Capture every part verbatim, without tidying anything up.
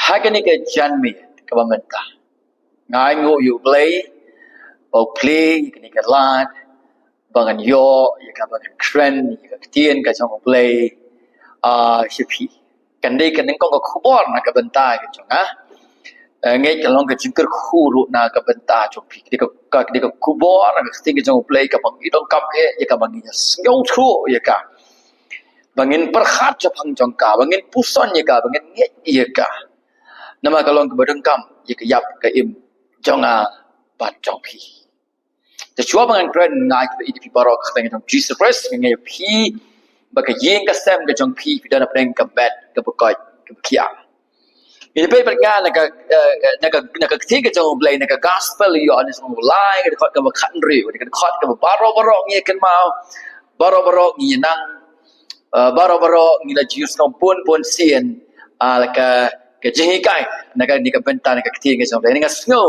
Ha kane ka janmiet kaba mynta, nga ainguh ïa U Blei ba u plie ïa kane ka lad ba ngan ïoh ïa kaba ngan kren ïa ka ktien ka jong U Blei, ah, sha phi. Kan dei ka nyngkong ka khubor na ka bynta ka jong nga. Eh, ngeit ka long ka jingkyrkhu ruh na ka bynta jong phi. Ka dei ka, ka dei ka khubor na ka ktien ka jong U Blei kaba ngi donkam eh ïa kaba ngi ïa sngewthuh ïa ka, ba ngin pyrkhat shaphang jong ka, ba ngin puson ïa ka, ba ngin ngeit ïa ka. Namar ka long kaba donkam ïa ka ïap ka im jong nga bad jong phi. Te shuwa ba ngan kren, nga ai khublei ïa phi baroh ha ka kyrteng jong Jisu Khrist, nga ai ïa phi ba ka ïing ka sem ka jong phi, phi don hapdeng ka met kaba koit kaba khiah. Ïa phi bad nga na ka, eh, na ka, na ka ktien ka jong U Blei, na ka gospel Ïoannis lynnong lai, ka dkhot kaba khathynriew, ka dkhot kaba baroh baroh ngi ïa kynmaw, baroh baroh ngi ïa nang, eh, baroh baroh ngi la ju ïohsngew bun bun sien, ah, la ka, ka jinghikai na kane ka bynta na ka ktien ka jong U Blei. Nga sngew,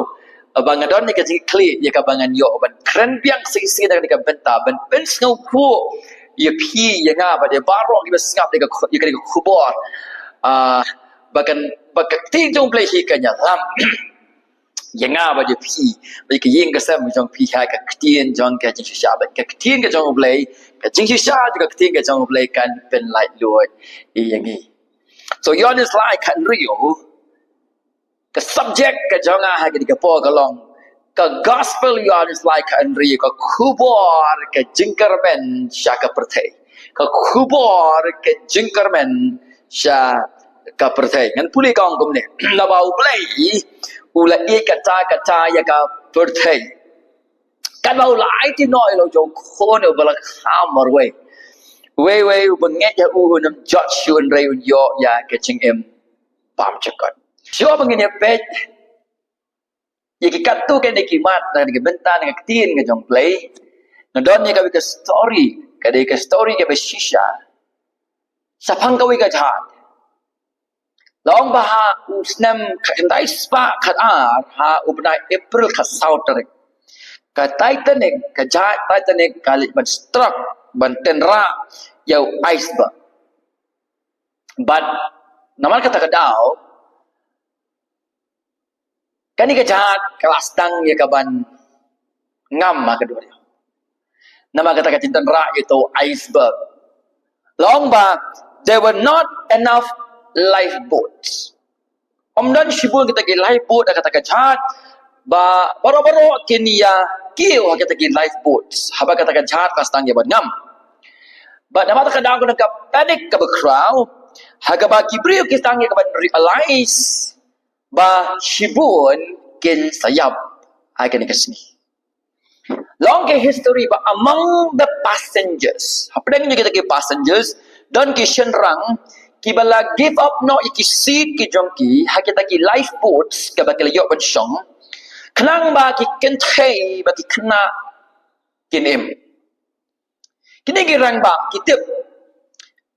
eh, ba nga don ïa ka jingkyrkieh ïa kaba ngan ïoh ban kren biang shisha na kane ka bynta, ban pynsngewthuh ïa phi ïa nga bad ïa baroh kiba sngap ïa ka khu-, ïa kane ka khubor. Ah, ba kan, ba ka ktien jong U Blei hi kan ïalam ïa nga bad ïa phi, bad ïa ka ïing ka sem jong phi ha ka ktien jong ka jingshisha, bad ka ktien ka jong U Blei, ka jingshisha jong ka ktien ka jong U Blei kan pynlaitluid ïa ngi. So Ïoannis lai khathynriew, ka subject ka jong nga ha kane ka por ka long ka gospel Ïoannis lai khathynriew, ka khubor ka jingkyrmen sha ka pyrthei. Ka khubor ka jingkyrmen sha ka pyrthei. Ngan pule ka ong kumne. Naba U Blei u la ïeit katta katta ïa ka pyrthei, katba u la aiti noh ïa la u jong u khun uba la kha marwei. Uwei uwei uba ngeit ïa u un ym jot shuh hynrei un ïoh ïa ka jingim bym jukut. Shuwa ba ngin ïa peit ïa ki katto katne ki mat na ka bynta na ka ktien ka jong U Blei, nga don ïa kawei ka story, ka dei ka story kaba shisha shaphang kawei ka jhat. La ong ba ha u snem khatkhyndai spah khatar, ha u bnai April khatsaw tarik, ka Titanic, ka jait Titanic ka leit ban struck, ban tynrah ïa u iceberg. Bad namar kata ka daw, kane ka jait ka la sdang ïa ka ban ngam ha ka duriaw. Namar kata ka jingtynrah ïa uto u iceberg. La ong ba there were not enough lifeboats. Ym don shibun kita ki lifeboat ha kata ka jait, ba baroh baroh kin ïa kiew ha kita ki lifeboats haba kata ka jait ka sdang ïa ban ngam. Bad namar kata ka daw ka don ka panic kaba khraw, ha kaba ki briew ki sdang ïa ka ban realize ba shibun kin sa ïap ha kane ka sngi. La ong ka history ba among the passengers, hapdeng jong kita ki passengers, don ki shynrang kiba la give up noh ïa ki seat ki jong ki ha kita ki lifeboats kaba ki la ïoh ban shong, khnang ba ki kynthei bad ki khynnah kin im. Kine ki rangbah ki tip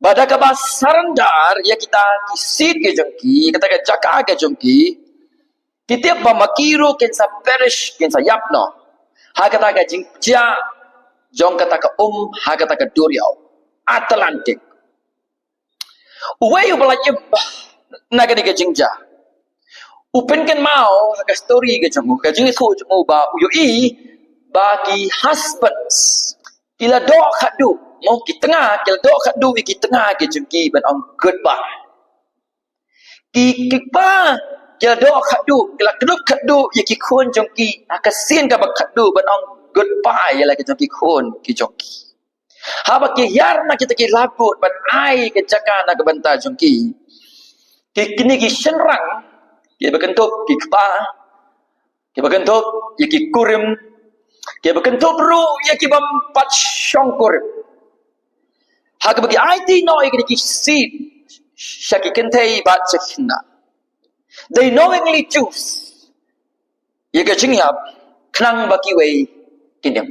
ba da kaba surrender ïa kita ki seat ki jong ki, kata ka jaka ka jong ki, ki tip ba ma ki ruh kin sa perish, kin sa ïap noh ha kata ka jingjia jong kata ka um, ha kata ka duriaw Atlantic. Uwei uba la im na kane ka jingjia u pynkynmaw ha ka story ka jong u, ka jingïathuh jong u, ba u ïohi ba ki husbands ki la doh khatduh, mo, ki tnga ki la doh khatduh ïa ki tnga ki jong ki ban ong goodbye. Ki, ki kpa ki la doh khatduh, ki la kdup khatduh ïa ki khun jong ki ha ka sien kaba khatduh ban ong goodbye ïa la ki jong ki khun ki jong ki. Haba ki hiar na kita ki lifeboat ban ai ka jaka na ka bynta jong ki, ki, kine ki shynrang kiba kynthup ki kpa, kiba kynthup ïa ki kurim, kiba kynthup ruh ïa ki bym pat shong kurim, ha kaba ki aiti noh ïa kine ki seat sha ki kynthei bad sha ki khynnah, they knowingly choose ïa ka jingïap khnang ba kiwei kin im.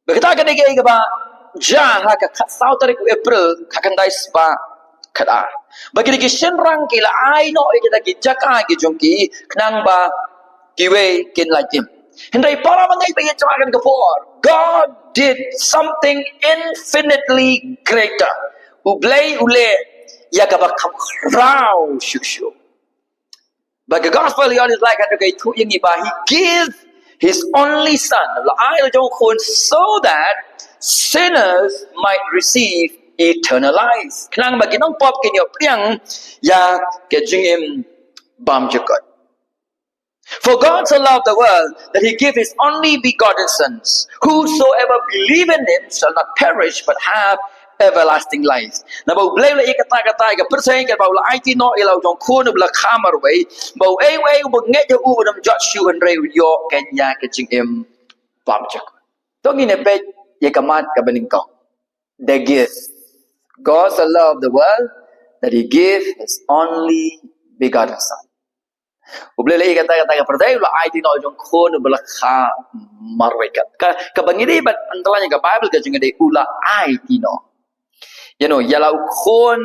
Ba kata ka dei kaei kaba jia ha ka khatsaw tarik u April khatkhyndai spah khatar. Ba kine ki shynrang ki la ai noh ïa kita ki jaka ki jong ki khnang ba kiwei kin lait im. Hynrei para bangeit ba ïeit jong nga ha kane ka por, God did something infinitely greater. U Blei u leh ïa kaba kham khraw shuh shuh. But the gospel ïa is like, hynrei ka ïathuh ïa ngi ba he gave his only son, la ai la u jong u khun, so that sinners might receive eternal life. Khnang ba ki nongpop kin ïoh pdiang ïa ka jingim bymjukut. For God so loved the world that he gave his only begotten Son, whosoever believe in him shall not perish but have everlasting life. Naba U Blei u la ïeit kata kata ïa ka pyrthei, katba u la aiti noh ïa la u jong u khun uba la kha marwei, ba uei uei uba ngeit ïa u un ym jot shuh hynrei un ïoh keiñ ïa ka jingim bymjukut. To ngin ïa peit ïa ka mat kaba nyngkong. The gift. God so loved the world that he gave his only begotten Son. U Blei u la ïeit kata kata ïa ka pyrthei, u la aiti noh u jong u khun uba la kha marwei. Ka, ka, kaba ngi dei ban underline ïa ka Bible ka jong ngi dei u la aiti noh. You know, ïa la u khun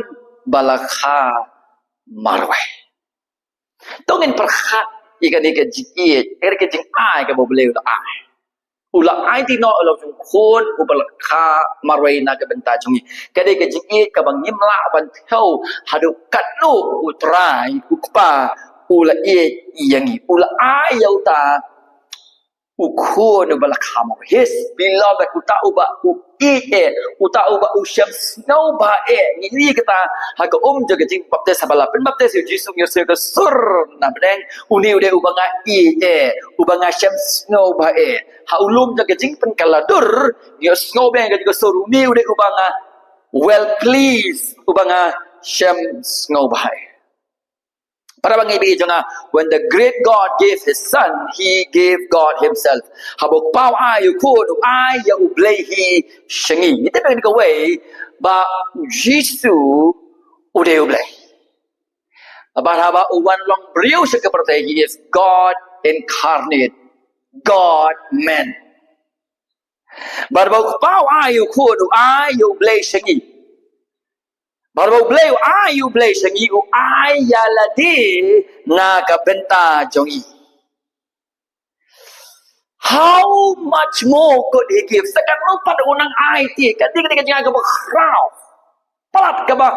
ba la kha marwei. To ngin pyrkhat ïa kane ka jingïeit, ïa kane ka jingai kaba U Blei u la ai. U la aiti noh ïa la u jong u khun uba la kha marwei na ka bynta jong ngi. Ka dei ka jingïeit kaba ngim lah ban thew haduh katno U Trai U Kpa u la ïeit ïa ngi. U la ai ïa uta u khun uba la kha marwei. His beloved, uta uba u ïeit eh, uta uba u shem sngewbha eh. Ngi ïohi kata ha ka um jong ka jingbaptis, haba la pynbaptis ïa u Jisu, ngi ïohsngew ka sur na bneng, une u dei uba nga ïeit eh, uba nga shem sngewbha eh. Ha u lum jong ka jingpynkylla dur ngi ïohsngew biang ka jingkyrshan, une u dei uba nga well pleased, uba nga shem sngewbha eh. Para bangeit jong nga, when the great God gave his Son, he gave God himself. Haba u Kpa u ai ïa u khun, u ai ïa U Blei hi sha ngi. Ngi tip ïa kawei ba u Jisu u dei U Blei. Bad haba u wan long briew sha ka pyrthei, he is God incarnate, God man. Bad haba u Kpa u ai ïa u khun, u ai ïa U Blei sha ngi. Bad haba U Blei u ai ïa U Blei sha ngi, u ai ïa lade na ka bynta jong ngi. How much more could he give? Sa katno pat u nang aiti, ka dei, ka dei ka jingai kaba khraw. Palat kaba,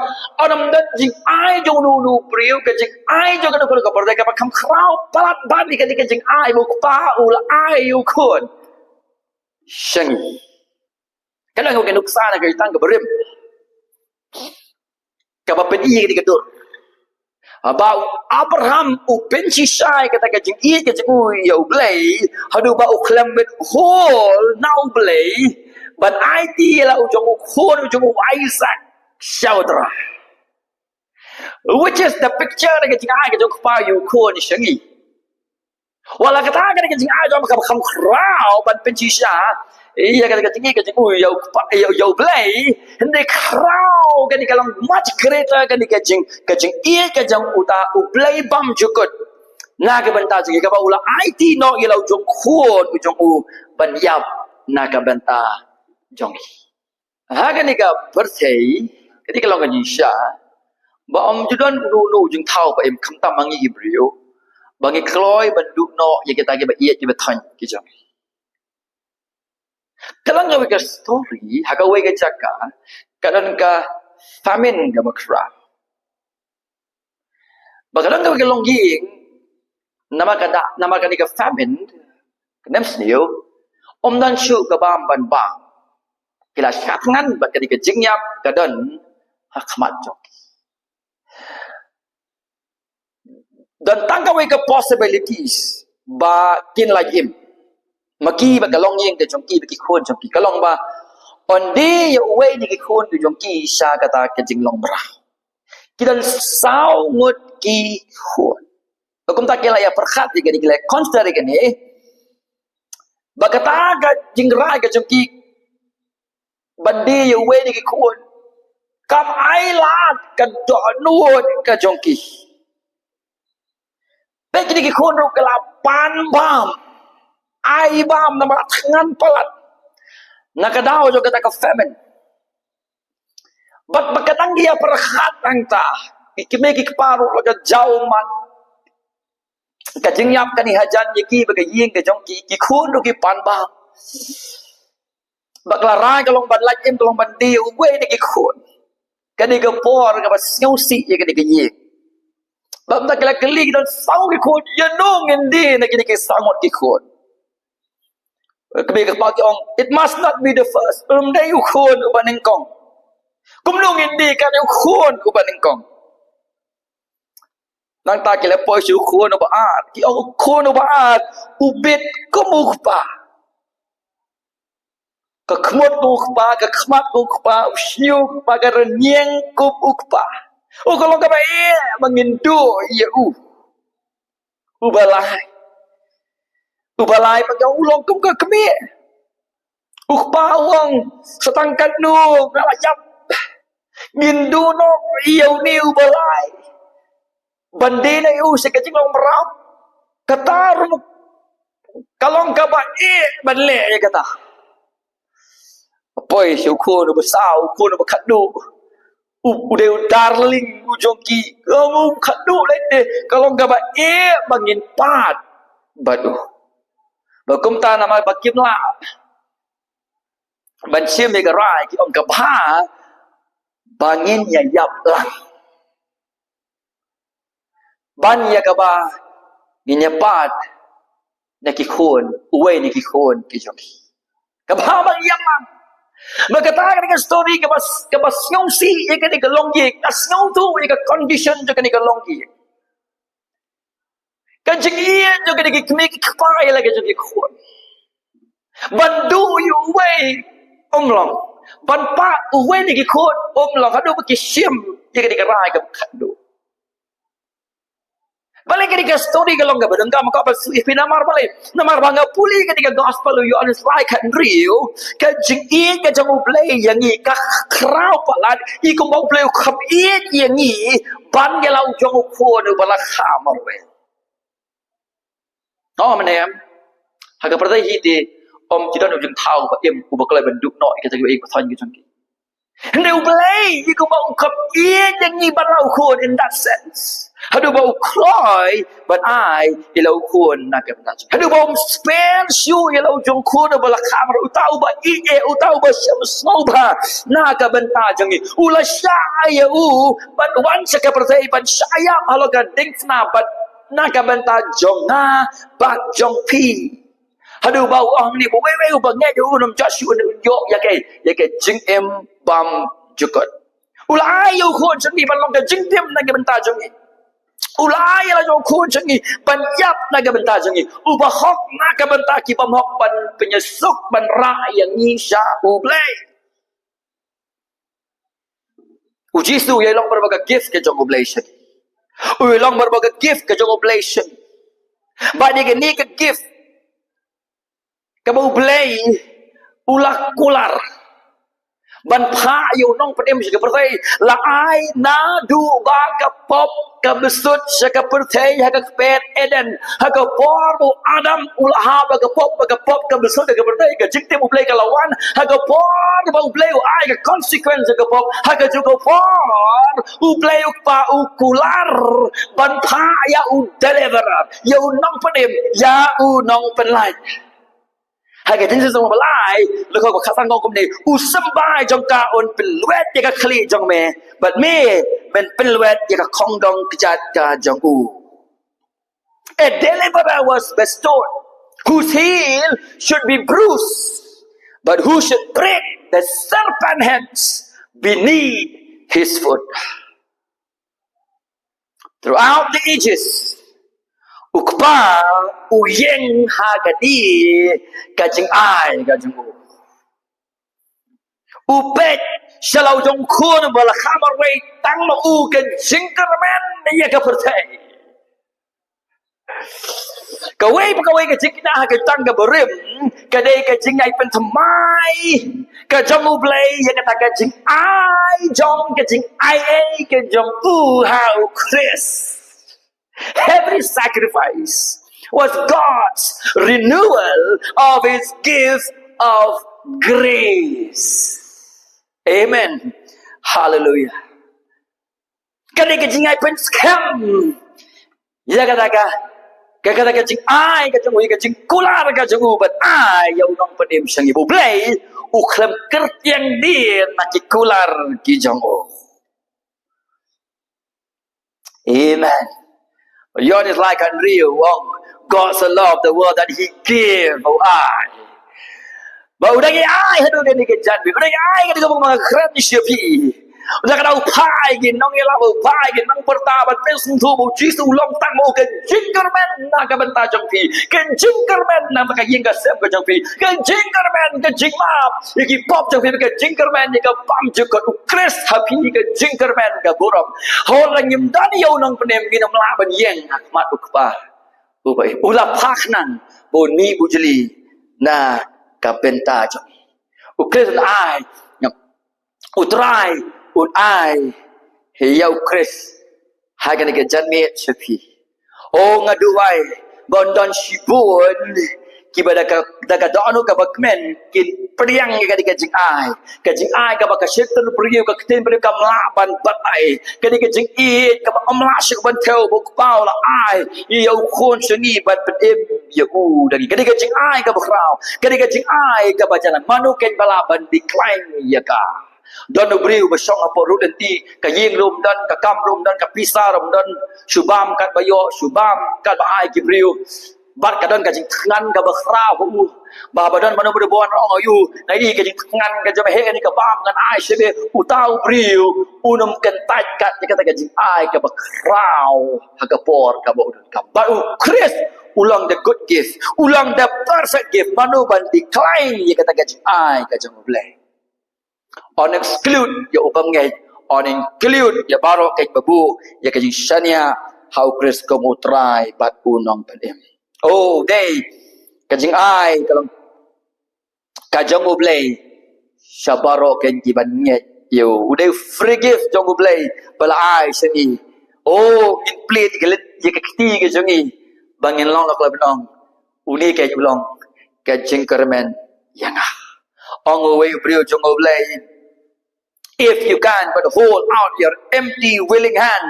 ym don jingai jong uno uno u briew, ka jingai jong kano kano ka pyrthei kaba kham khraw palat bad ïa kane ka jingai ba u Kpa u la ai ïa u khun sha ngi. Ka long kawei ka nuksa na ka ïing kaba rim kaba pyni ïa kane ka dur. Haba u Abraham u pynshisha ïa kata ka jingïeit ka jong u ïa U Blei, haduh ba u khlem bit hol na U Blei ban aiti ïa la u jong u khun u jong u Isaac sha U Trai. Which is the picture ka jingai ka jong u Kpa ïa u khun sha ngi. Wat la kata ka dei ka jingai jong u Kpa kaba kham khraw ban pynshisha ïa ka, ka jingïeit ka jong u ïa u Kpa, ïa, ïa U Blei, hynrei khraw kane ka long much greater, kane ka jing, ka jingïeit ka jong uta U Blei bymjukut na ka bynta jong ngi, kaba u la aiti noh ïa la u jong u khun u jong u ban ïap na ka bynta jong ngi. Ha kane ka pyrthei, ka dei ka long ka jingshisha ba ym ju don uno uno u jingthaw ba im, khamtam ma ngi ki briew, ba ngi kloi ban duh noh ïa kita kiba ïeit kiba thoiñ ki jong ngi. Ka long kawei ka story, ha kawei ka jaka ka don ka famine kaba khraw. Ba ka don kawei ka longïing, namar ka da, namar kane ka famine, ka nemsniew, ym don shuh ka bam ban bam. Ki la shah thngan bad kane ka jingïap ka don ha khmat jong ki. Don tang kawei ka possibilities ba kin lait im ma ki bad ka longïing ka jong ki bad ki khun jong ki, ka long ba yn die ïa uwei na ki khun ki jong ki sha kata ka jinglong mraw. Ki don saw ngut ki khun. Ba kumta ki la ïa pyrkhat ïa kane, ki la consider ïa kane, ba kata ka jingrai ka jong ki ban die ïa uwei na ki khun kam ailad ka dohnud ka jong ki. Peit kine ki khun ruh ki la pan bam, ai bam namar thngan palat na ka daw jong kata ka famine. Bad ba ka dang ïa pyrkhat hangta, ki kmie ki kpa ruh la ka jaw ummat. Ka jingïap kane hajan ïa ki bad ka ïing ka jong ki, ki khun ruh ki pan bam. Bad ka la rai ka long ban lait im, ka long ban die uwei na ki khun. Kane ka por kaba sngewsih ïa kane ka ïing. Bad mynta ki la kylli ki don saw ngut ki khun, ïano ngin die na kine ki saw ngut ki khun. Kmie ka kpa ki ong, "It must not be the first." Ym dei u khun uba nyngkong. Kumno ngin die, kan dei u khun uba nyngkong. Nangta ki la poi sha u khun uba ar. Ki ong, u khun uba ar u bit kum u kpa. Ka khmut kum u kpa, ka khmat kum u kpa, u shñiuh kum u kpa, ka rynïeng kum u kpa. U, ka long kaba eh ba ngin duh ïa u. Uba lai. Uba lai pat ka ong, u long kum ka kmie. U kpa u ong, sa tang katno nga la ïap, ngin duh noh ïa une uba lai ban die na u sha ka jinglong mrap. Kata ruh ka long kaba eh ban leh ïa kata. Poi sha u khun uba saw, u khun uba khatduh. U, u dei u darling u jong ki. Ka ong, u khatduh lei te, ka long kaba eh ba ngin pait bad u. Bad kumta namar ba kim lah ban shim ïa ka rai, ki ong, ka bha ba ngin ïa ïap lang ban ïa kaba ngin ïa pait na ki khun, uwei na ki khun ki jong ki. Ka bha ba ngin ïap lang. Bad kata ka dei ka story kaba, kaba sngewsih ïa kane ka longïing, ka sngewthuh ïa ka condition jong kane ka longïing. Ka jingïeit jong kine ki kmie ki kpa ïa la ka jong ki khun. Ban duh ïa uwei um long. Ban pait uwei na ki khun um long. Haduh ba ki shim ïa kane ka rai kaba khatduh. Balei kane ka story ka long kaba donkam, ka ba sngewsih namar balei? Namar ba nga pule kane ka gospel u Ïoannis lai khathynriew, ka jingïeit ka jong U Blei ïa ngi ka khraw palat, i kumba U Blei u kham ïeit ïa ngi, ban ïa la u jong u khun uba la kha marwei. Ong mynne em, ha ka pyrthei hi te, ym ju don u jingthaw uba im, uba kloi ban duh noh ïa kita kiba ïeit ba thoiñ ki jong ki. Hynrei U Blei, i kumba u kham ïeit ïa ngi ban la u khun in that sense. Haduh ba u kloi ban ai ïa la u khun na ka bynta jong ngi. Haduh ba um spare shuh ïa la u jong u khun uba la kha marwei, uta uba ïeit, uta uba shym sngewbha na ka bynta jong ngi. U la shah ïa u ban wan sha ka pyrthei ban shah ïap halor ka diengphna bad na ka bynta jong nga bad jong phi. Haduh ba u ong ne ba uwei uwei uba ngeit ïa u un ym jot shuh, un ïoh ïa ka, ïa ka jingim bymjukut. U la ai ïa u khun jong ngi ban long ka jingtim na ka bynta jong ngi. U la ai ïa la jong u khun jong ngi ban ïap na ka bynta jong ngi. Uba hok na ka bynta ki bymhok, ban pynïasuk, ban rah ïa ngi sha U Blei. U Jisu u ïai long bad ka gift ka jong U Blei sha ngi. U ïai long bad ka gift ka jong U Blei sha ngi. Bad ïa kane ka gift kaba U Blei u la kular ban phah ïa u Nongpynim sha ka pyrthei, la ai naduh ba ka pop ka bsut sha ka pyrthei ha ka kper Eden. Ha ka por ba u Adam u la hap ha ka pop, ba ka pop ka bsut ha ka pyrthei, ka jingtim U Blei ka la wan. Ha ka por ba U Blei u ai ka consequence ha ka pop, ha kajuh ka por U Blei u Kpa u kular ban phah ïa u deliverer, ïa u Nongpynim, ïa u Nongpynlait. Ha ka Jenesis lynnong ba lai, lynnong ba khatsan ka ong kumne, u symbai jong ka un pynlwet ïa ka khlieh jong me, bad me men pynlwet ïa ka khongdong kjat ka jong u. A deliverer was bestowed, whose heel should be bruised, but who should break the serpent heads beneath his foot. Throughout the ages, u Kpa u ïeng ha ka die ka jingai ka jong u. U peit sha la u jong u Khun ba la kha marwei tang ma u ka jingkyrmen ïa ka pyrthei. Kawei pa kawei ka jingkynnoh ha ka tang ka barim ka dei ka jingïai pynthymmai ka jong U Blei ïa kata ka jingai jong, ka jingai ei ka jong u ha u Khrist. Every sacrifice was God's renewal of his gift of grace. Amen. Hallelujah. Ka dei ka jingai pynskhem ïa kata ka, ka kata ka jingai ka jong u, ka jingkular ka jong u ban ai ïa u Nongpynim sha ngi. U Blei u khlem kyrtiang dien na ki kular ki jong u. Amen. Ïoh, is like Henry u ong, God so loved the world that he gave, oh, ai. Ba u dang ïai ai haduh kane ka janmiet, u dang ïai ai kane ka bynta kren sha phi. U dang kata u phai ki nongïalam, u phai ki nongpyrta ban pynsngewthuh ba u Jisu u long tang ba u ka jingkyrmen na ka bynta jong phi, ka jingkyrmen na ka ïing ka sem ka jong phi, ka jingkyrmen, ka jingmap ïa ki pop jong phi, ka jingkyrmen ïa ka bymjukut. U Khrist ha phi ka jingkyrmen ka burom. Haba ngim don ïa u Nongpynim ngin ym lah ban ïeng ha khmat u Kpa. U ba u la phah khnang ba un mih bujli na ka bynta jong u Khrist. Un ai, u Trai un ai ïa u Khrist ha kane ka janmiet sha phi. O, nga duwai ba un don shibun kiba da ka, da ka dohnud kaba kmen kin pdiang ïa kane ka jingai, ka jingai kaba ka shyntur briew, ka ktien briew kam lah ban batai, kane ka jingïeit kaba ym lah shuh ban thew ba u Kpa u la ai ïa u Khun sha ngi ban pynim ïa u da ngi. Kane ka jingai kaba khraw, kane ka jingai kaba janai, mano ken ba lah ban decline ïa ka? Don u briew ba shong hapoh rud lynti, ka ïing ruh ym don, ka kam ruh ym don, ka pisa ruh ym don, shu bam katba ïoh, shu bam katba ai ki briew. Bad ka don ka jingthngan kaba khraw ha u. Ba haba don mano mano ba wan ong ha u, nga ïohi ka jingthngan ka jong me, heh, kane ka bam ngan ai sha me, uta u briew un ym kyntait kat ïa kata ka jingai kaba khraw ha ka por kaba u donkam. Bad u Khrist u long the good gift, u long the perfect gift. Mano ban decline ïa kata ka jingai ka jong U Blei? Un exclude ïa u bymngeit, un include ïa baroh keiñ ba buh ïa ka jingshaniah ha u Khrist kum u Trai bad u Nongpynim. Oh, dei ka jingai ka long ka jong U Blei sha baroh keiñ kiban ngeit ïa u. U dei u free gift jong U Blei ba la ai sha ngi. Oh, ngin plie ïa ka lynti, ïa ka kti ka jong ngi ba ngin long, la ka la ban ong, une keiñ u long ka jingkyrmen ïa nga. Ong uwei u briew jong U Blei, if you can but hold out your empty, willing hand,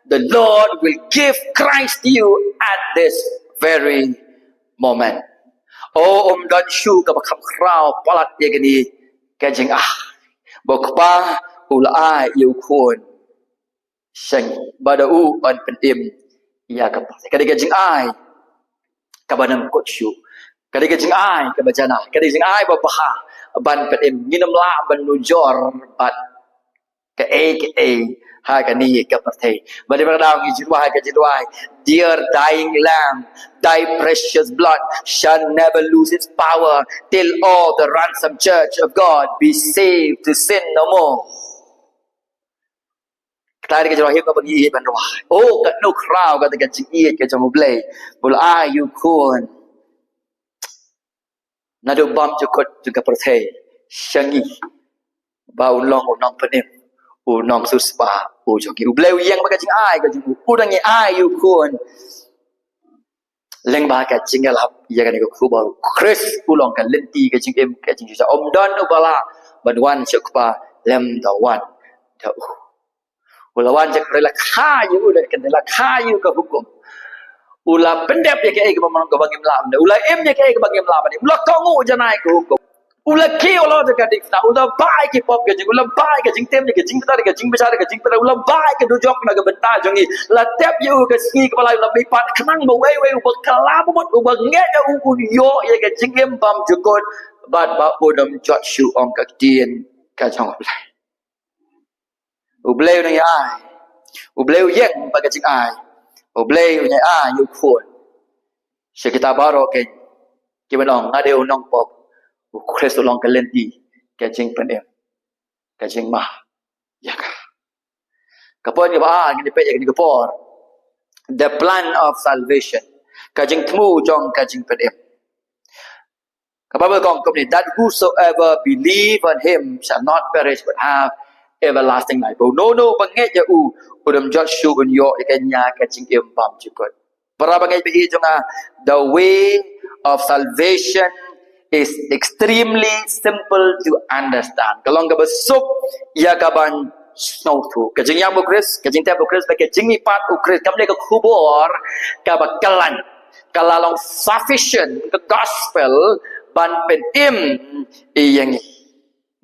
the Lord will give Christ to you at this very moment. O, ym don shuh kaba kham khraw palat ïa kane ka jingai ba u Kpa u la ai ïa u Khun sha ngi ba da u un pynim ïa ka pyrthei. Ka dei ka jingai kaba nym kut shuh, ka dei ka jingai kaba janai, ka dei ka jingai ba bha ban pynim. Ngin ym lah ban nujor bad kaei kaei ha kane ka pyrthei. Bad dei ba ka dei ngi ju duwai ka jingduwai, "Dear dying Lamb, thy precious blood shall never lose its power till all the ransomed church of God be saved to sin no more." Kata ka jingduwai kaba ngi ïeit ban duwai. O, katno khraw kata ka jingïeit ka jong U Blei ba u la ai ïa u Khun naduh bymjukut jong ka pyrthei sha ngi ba un long u Nongpynim, u Nongsiewspah u jong ngi. U Blei u ïeng bad ka jingai ka jong u, u dang ïai ai ïa u Khun lyngba ka jingïalap ïa kane ka khubor. U Khrist u long ka lynti, ka jingim, ka jingshisha. Ym don uba lah ban wan sha u Kpa lymda wan da u. U la wan sha ka pyrthei, la kha ïa u da ka kynthei, la kha ïa u ka hukum. U la pyndep ïa kaei kaba mon, kaba ngim lah ban, u la im ïa kaei kaba ngim lah ban im. U la kohnguh janai ka hukum. U la kiew halor ka diengphna, u la bah ïa ki pop ka jong ngi, u la bah ïa ka jingtem, ïa ka jingbitar, ïa ka jingbishar, ïa ka jingpynthor, ïa ka jingpynthor, ïa ka jingpynthor jong ngi. La tep ïa u ka sngi kaba lai, u la mihpat khnang ba uwei uwei uba kylla bamut, uba ngeit ïa u, un ïoh ïa ka jingim bymjukut bad ba un ym jot shuh, ong ka ktien ka jong U Blei. U Blei u nang ïa ai. U Blei u ïeng bad ka jingai. U Blei u nang ïa ai ïa u Khun sha kita baroh keiñ kiba ong, "Nga dei u nongpop." U Khrist u long ka lynti, ka jingpynim, ka jingma ïa nga. Ka point kaba ar ngin ïa peit ïa kane ka por, the plan of salvation, ka jingthmu jong ka jingpynim. Ka Baibl ka ong kumne, "That whosoever believe on him shall not perish but have everlasting life." Ba uno uno uba ngeit ïa u, un ym jot shuh, un ïoh ïa kane ka jingim bymjukut. Para bangeit ba ïeit jong nga, the way of salvation is extremely simple to understand. Ka long kaba suk ïa kaban sngewthuh. Ka jingïap u Khrist, ka jingtep u Khrist, ka jingmihpat u Khrist, kam dei ka khubor kaba kylla. Ka la long sufficient ka gospel ban pynim ïa ngi.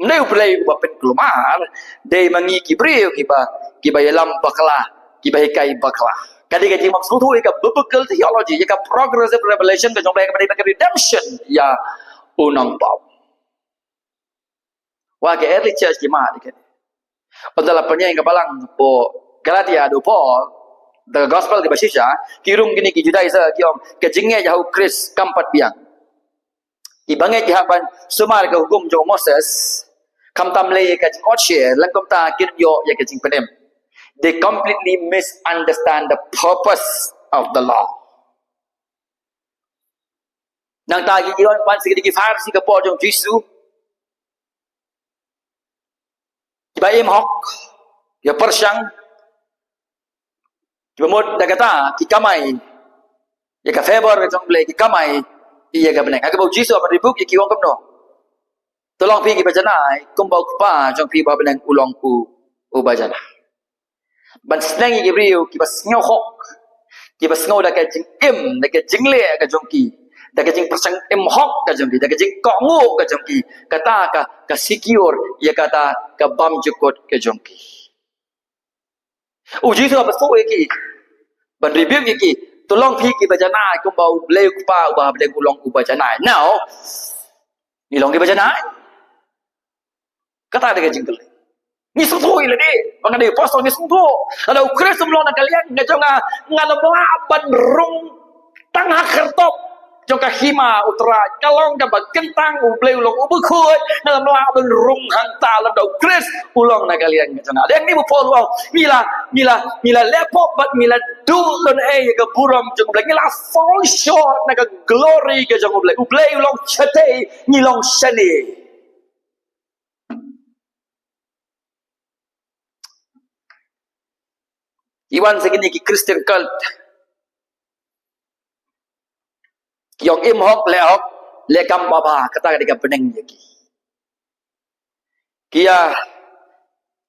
Ym dei U Blei uba pynkulmar, dei ma ngi ki briew kiba, kiba ïalam bakla kiba hikai bakla. Ka dei ka jingmut sngewthuh ïa ka biblical theology, ïa ka progressive revelation ka jong U Blei kaba dei ka redemption ïa u nongpop. Wa ka early church ki mad ïa kane. Ynda la pynïeng ka balang hapoh Galatia da u Paul, da ka gospel kaba shisha, ki rung kine ki Judaizer ki ong ka jingngeit ha u Khrist kam pat biang. Kiba ngeit ki hap ban sumar ka hukum jong u Moses, khamtam leh ïa ka jingotshare, lane kumta kim ïoh ïa ka jingpynim. They completely misunderstand the purpose of the law. Nangta ki ïoh ban siki ki Pharisi ka por jong u Jisu, kiba im hok, kiba pyrshang, kiba mut da kata ki kamai ïa ka favor ka jong U Blei, ki kamai ïa ka bneng. Ha kaba u Jisu u rebuke ïa ki, u ong kumno? To long phi kiba janai kumba u Kpa jong phi uba ha bneng u long u, uba janai. Ban sneng ïa ki briew kiba sngew hok, kiba sngew da ka jingim, da ka jingleh ka jong ki, da ka jingpyrshang im hok ka jong ki, da ka jingkohnguh ka jong ki, kata ka, ka secure ïa kata ka bymjukut ka jong ki. U Jisu haba shu ïa ki, ban rebuke ïa ki, to long phi kiba janai kumba U Blei u Kpa uba ha bneng u long uba janai. Now, ngi long kiba janai? Kata dei ka jingkylli. Ngi sngewthuh ïa lade, ba nga dei u pastor ngi sngewthuh. Lada u Khrist um long na ka liang ka jong nga, nga la lah ban rung tang ha kyrtop jong ka hima U Trai. Ka long kaba kyntang, U Blei u long uba khuid, nga la lah ban rung hangta lada u Khrist u long na ka liang ka jong nga. Dei ngi, u Paul u ong, ngi la, ngi la, ngi la leh pop bad ngi la duh don ei ïa ka burom jong U Blei, ngi la fall short na ka glory ka jong U Blei. U Blei u long shatei, ngi long shane. Ki wan sa kine ki Christian cult. Ki ong im hok, leh hok, leh kam babha, kata ka dei ka bneng ïa ki. Ki ïa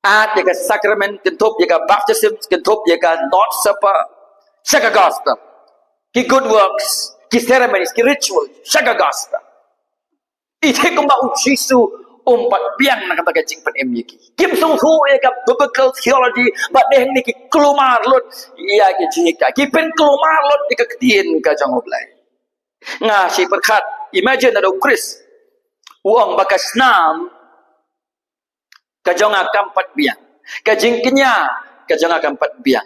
add ïa ka sacrament, kynthup ïa ka baptism, kynthup ïa ka Lord's Supper sha ka gospel. Ki good works, ki ceremonies, ki ritual sha ka gospel. Ïa kumba u Jisu um pat biang na kata ka jingpynim ïa ki. Kim sngewthuh ïa ka biblical theology, bad dei hangne ki kulmar lut ïa ki jinghikai. Ki pynkulmar lut ïa ka ktien ka jong U Blei. Nga shu pyrkhat, imagine lada u Khrist u ong ba ka snam ka jong nga kam pat biang, ka jingkñia ka jong nga kam pat biang.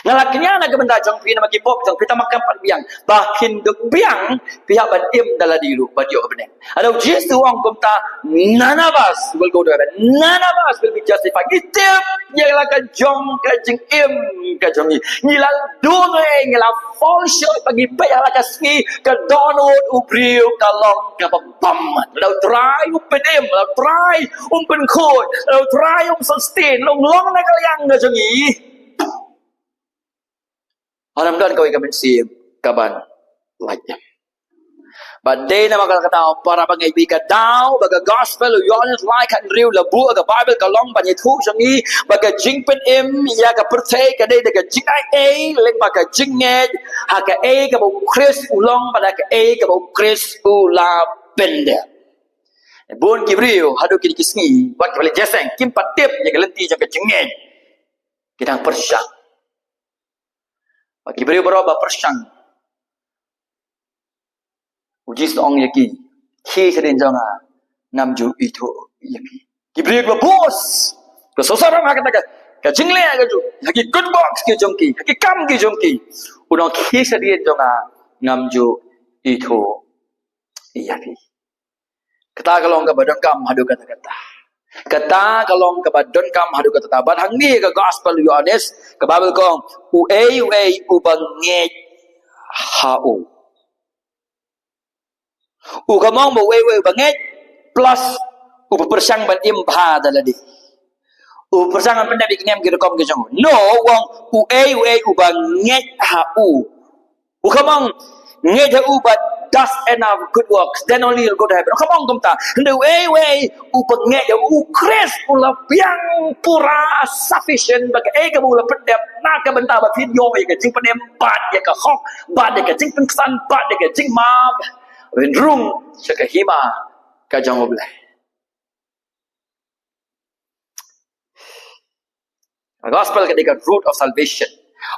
Nga la kñia na ka bynta jong phi namar ki pop jong phi, tangba kam pat biang. Ba phin dup biang, phi hap ban im da lade ruh ban ïoh bneng. Lada u Jisu u ong kumta, none of us will go to heaven. None of us will be justified. Ngi tip ïa la ka jong ka jingim ka jong ngi. Ngi la duh ei, ngi la fall short, ba ngi peit ha la ka sngi, ka dohnud u briew ka long kaba bymman. Lada u Trai um pynim, lada u Trai um pynkhuid, lada u Trai um sustain, long long na ka liang ka jong ngi, hynrei ym don kawei ka mynsiem kaban lait im. Bad dei namar kata, para bangeit, ba ka daw ba ka gospel u Ïoannis lai khathynriew la buh ha ka Baibl ka long ban ïathuh jong ngi ba ka jingpynim ïa ka pyrthei ka dei da ka jingaiei, lyngba ka jingngeit ha kaei kaba u Khrist u long bad ha kaei kaba u Khrist u la pyndep. Bun ki briew haduh kine ki sngi, wat ki ba la jingïaseng, kim pat tip ïa ka lynti jong ka jingngeit. Ki dang pyrshang. Bad ki briew baroh ba pyrshang, u Jisu u ong ïa ki, khie shadien jong nga, ngam ju ithuh ïa phi. Ki briew kiba bus, kiba sngewsarong ha kata ka, ka jingleh ka jong, ha ki good works ki jong ki, ha ki kam ki jong ki. Un ong, khie shadien jong nga, ngam ju ithuh ïa phi. Kata ka long kaba donkam haduh katta-katta. Kata ka long kaba donkam haduh katta-katta. Bad hangne ka gospel u Ïoannis, ka Baibl ka ong, uei uei uba ngeit ha u, u kam ong ba uei uei uba ngeit, plus uba pyrshang ban im bha da lade. U pyrshang ban pyndep ïa ki niam ki rukom ki jong u. No, u ong, uei uei uba ngeit ha u. U kam ong, ngeit ha u bad does enough good works, then only you'll go to heaven. U kam ong kumta. Hynrei uei uei uba ngeit ha u Khrist, u la biang pura, sufficient, ba kaei kaba u la pyndep na ka bynta ba phin ïoh ïa ka jingpynim bad ïa ka hok, bad ïa ka jingpynksan, bad ïa ka jingmap, ban rung sha ka hima ka jong U Blei. Gospel ka dei ka root of salvation.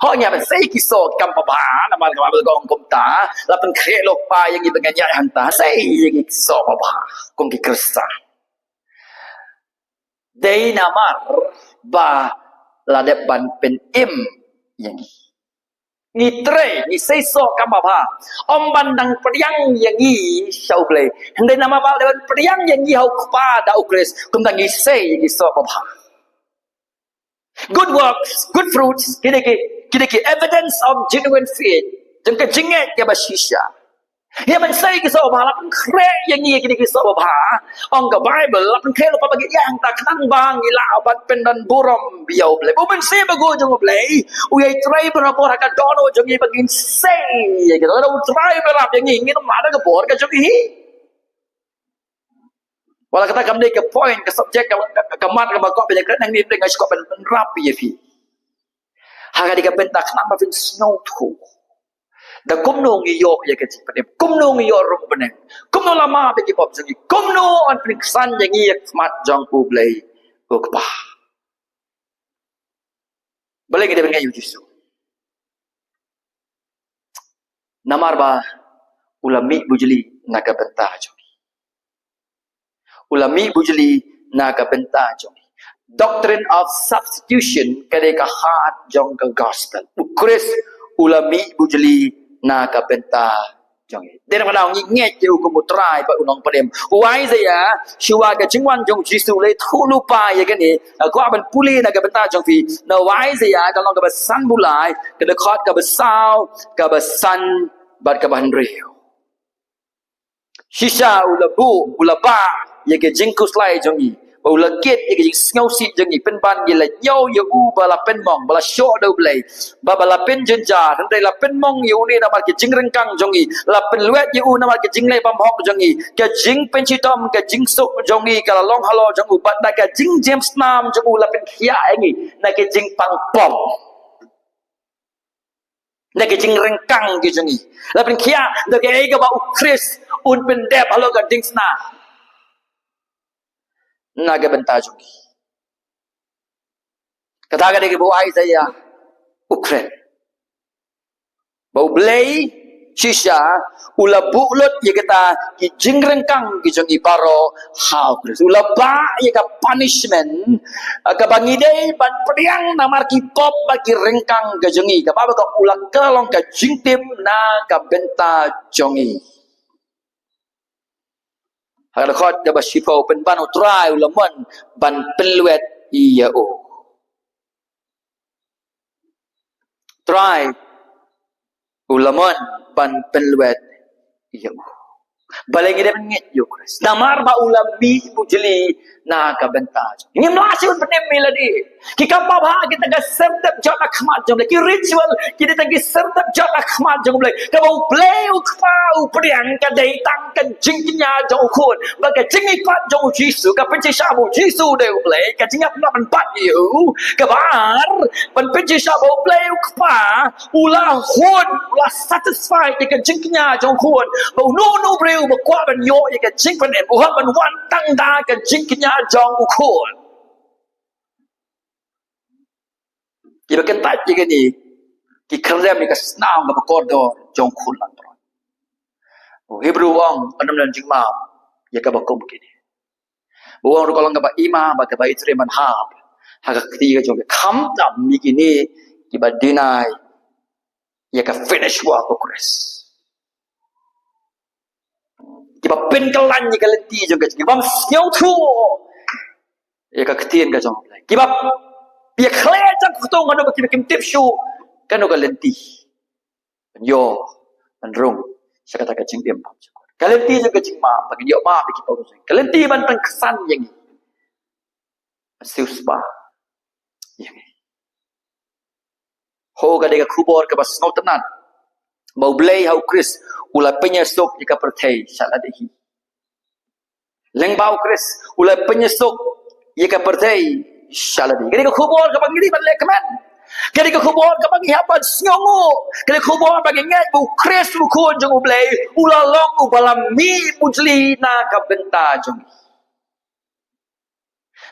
Hooid, ngi hap ban sei ki soh ki kam babha, namar ka Baibl ka ong kumta, la pynkhreh la u Kpa ïa ngi ba ngin ïaid hangta, sei ïa ki soh babha kum ki Khristan. Dei namar ba la dep ban pynim ïa ngi. Ngi trei, ngi sei soh kam babha. Ym ban dang pdiang ïa ngi sha U Blei. Hynrei namar ba la dep ban pdiang ïa ngi ha u Kpa da U Khrist, kumta ngi sei ïa ki soh babha. Good works, good fruits, kine ki, kine ki evidence of genuine faith. Jong ka jingngeit kaba shisha. Ïa ban sei ki soh babha, la pynkhreh ïa ngi kine ki soh babha. Ong ka Baibl, la pynkhreh lypa ba ngi ïa hangta khnang ba ngi lah ban pyndon burom ïa U Blei. U Mynsiem Bakhuid jong U Blei u ïai trei barabor ha ka dohnud jong ngi ba ngin sei ïa ki. Lada u Trai u ïarap ïa ngi, ngin ym lah da ka bor ka jong ngi hi. Wat la kata kam dei ka point, ka subject, ka, ka, ka mat kaba kwah ban ïakren hangne, hynrei nga shu kwah ban pynrap ïa phi. Ha kane ka bynta khnang ba phin sngewthuh da kumno ngi ïoh ïa ka jingpynim, kumno ngi ïoh ruh bneng, kumno la map ïa ki pop jong ngi, kumno yn pynksan ïa ngi ïa ka khmat jong U Blei U Kpa. Balei ngi dei ban ngeit ïa U Jisu? Namar ba u la mih bujli na ka bynta jong ngi. U la mih bujli na ka bynta jong ngi. Doctrine of substitution ka dei ka heart jong ka gospel. U Khrist u la mih bujli na ka bynta jong ngi. Dei namar ba ngi ngeit ïa u kum u Trai bad u Nongpynim. U Isaiah, shuwa ka jingwan jong U Jisu, u la ïathuh lypa ïa kane. Nga kwah ban pule na ka bynta jong phi na u Isaiah, ka lynnong kaba sanphew lai, ka dkhot kaba saw, kaba san bad kaba hynriew. Shisha u la buh, u la bah ïa ka jingkhuslai jong ngi, bad u la kit ïa ka jingsngewsih jong ngi, pynban ngi la ñiew ïa u ba la pynmong, ba la shoh da U Blei, ba, ba la pynjynjar, hynrei la pynmong ïa une namar ka jingryngkang jong ngi, la pynlwet ïa u namar ka jingleh bymhok jong ngi, ka jingpynshitom, ka jingsuk jong ngi ka la long halor jong u, bad na ka jingjemsnam jong u la pynkhiah ïa ngi na ka jingpang pop, na ka jingryngkang ka jong ngi. La pynkhiah da kaei kaba U Khrist un pyndep halor ka dingsnam na ka bynta jong ngi. Kata ka dei kaba u Isaiah u kren. Ba U Blei shisha u la buh lut ïa kita ki jingryngkang ki jong ngi baroh ha U Khrist. U la bah ïa ka punishment, eh, kaba ngi dei ban pdiang namar ki pop bad ki ryngkang ki jong ngi. Kaba, ba ka u la, ka long ka jingtip na ka bynta jong ngi. Ha ka dkhot kaba shiphew, pynban u Trai u la mon ban pynlwet ïa u. Trai u la mon ban pynlwet ïa u. Balei ngi dei ban ngeit ïa U Khrist? Namar ba u la mih bujli na ka bynta jong ngi. Ngim lah shuh ban pynim ïa lade. Ki kam babha kita ki syrtep jot ha khmat jong U Blei. Ki ritual kita ki syrtep jot ha khmat jong U Blei. Kaba U Blei U Kpa u pdiang ka dei tang ka jingkñia jong U Khun. Bad ka jingïapat jong U Jisu, ka pynshisha ba U Jisu u dei U Blei, ka jingïap na ban bat ïa u. Kaba ar, ban pynshisha ba U Blei U Kpa u la hun, u la satisfy ïa ka jingkñia jong U Khun. Ba uno uno u briew ba kwah ban ïoh ïa ka jingpynim u hap ban wan tang da ka jingkñia jong U Khun. Kiba kyntait ïa kane ki kren ïa ka snam kaba kordor jong U Khun Langbrot. U Hebru u ong, ym don jingmap ïa kaba kum kine. U ong ruh ka long kaba ima bad kaba itriem ban hap ha ka kti ka jong ka, khamtam ïa kine kiba deny ïa ka finished work of Christ. Kiba pynkylla ïa ka lynti jong ka jingim, bym sngewthuh ïa ka ktien ka jong U Blei. Kiba ïa khleh jong ka ktung, kano ba kiba kim tip shuh kano ka lynti ban ïoh ban rung sha kata ka jingim. Ka lynti jong ka jingmap, ba kin ïoh map ïa ki paw. Ka lynti ban pynksan ïa ngi. Siewspah ïa ngi. Ho, ka dei ka khubor kaba sngewtynnat ba U Blei ha U Khrist u la pynïasuk ïa ka pyrthei sha lade hi. Lyngba U Khrist u la pynïasuk ïa ka pyrthei sha lade hi. Ka dei ka khubor kaba ngi dei ban leh kmen. Ka dei ka khubor kaba ngi hap ban sngewnguh. Ka dei ka khubor ba ngi ngeit ba U Khrist u Khun jong U Blei u la long uba la mih bujli na ka bynta jong ngi.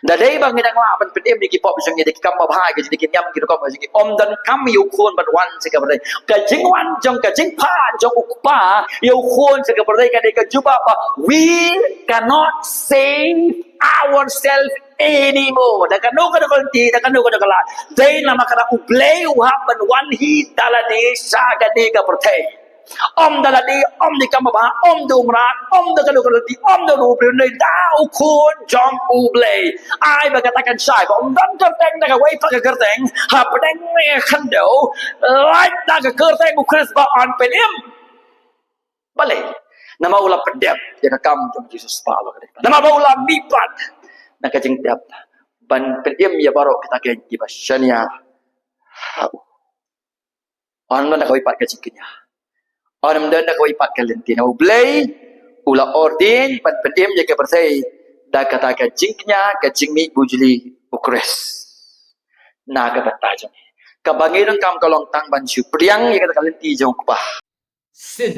Da dei ba ngi dang lah ban pynim ïa ki pop jong ngi da ki kam babha, ki jong ngi, ki niam, ki rukom jong ngi, ym donkam ïa u Khun ban wan sha ka pyrthei. Ka jingwan jong, ka jingphah jong u Kpa ïa u Khun sha ka pyrthei ka dei ka jubab ba we cannot save ourselves anymore. Da kano kano ka lynti, da kano kano ka lad, dei namar kata U Blei u hap ban wan hi da lade sha kane ka pyrthei. Ym da lade, ym da ki kam babha, ym da u mrad, ym da kano kano ka lynti, ym da u briew, ne da u Khun jong U Blei. Ai ba kata kan shai ba ym don kyrteng na kawei pat ka kyrteng hapdeng ne ka khyndew, lait na ka kyrteng U Khrist ba yn pynim. Balei? Namar u la pyndep ïa ka kam jong Jisu Khrist ba la ka dei. Namar ba u la mihpat na ka jingtep ban pynim ïa baroh kita kiba shaniah ha u. Ym don da kawei pat ka jingkñia. Ym don da kawei pat ka lynti. Na U Blei u la ordain ban pynim ïa ka pyrthei da kata ka jingkñia, ka jingmih bujli U Khrist. Na ka bynta jong ngi. Kaba ngi donkam ka long tang ban shu pdiang ïa kata ka lynti jong U Kpa. Sin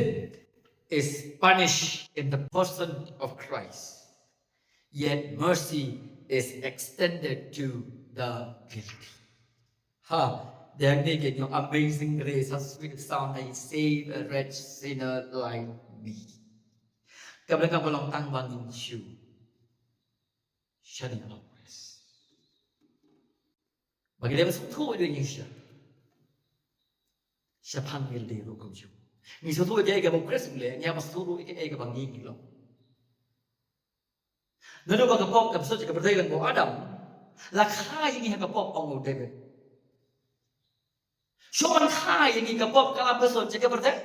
is punished in the person of Christ, yet mercy is extended to the guilty. Ha, dang ne ke, you know, Amazing Grace, how sweet the sound that saved a wretch sinner like me. Kam dang kam ka long tang ban ïa shu shaniah ha U Khrist. Ba ngi dei ban sngewthuh ïa ngi sha, shaphang ngi dei ruh kumjuh. Ngi sngewthuh ïa ka ba U Khrist u leh, ngi hap ban sngewthuh ïa ka ba ngi ngi long. Naduh ba ka pop ka pynsuh ka pyrthei lang ba u Adam la kha ïa ngi ha ka pop, ong u David. Shuh ban kha ïa ngi ka pop ka la pynsuh ka pyrthei.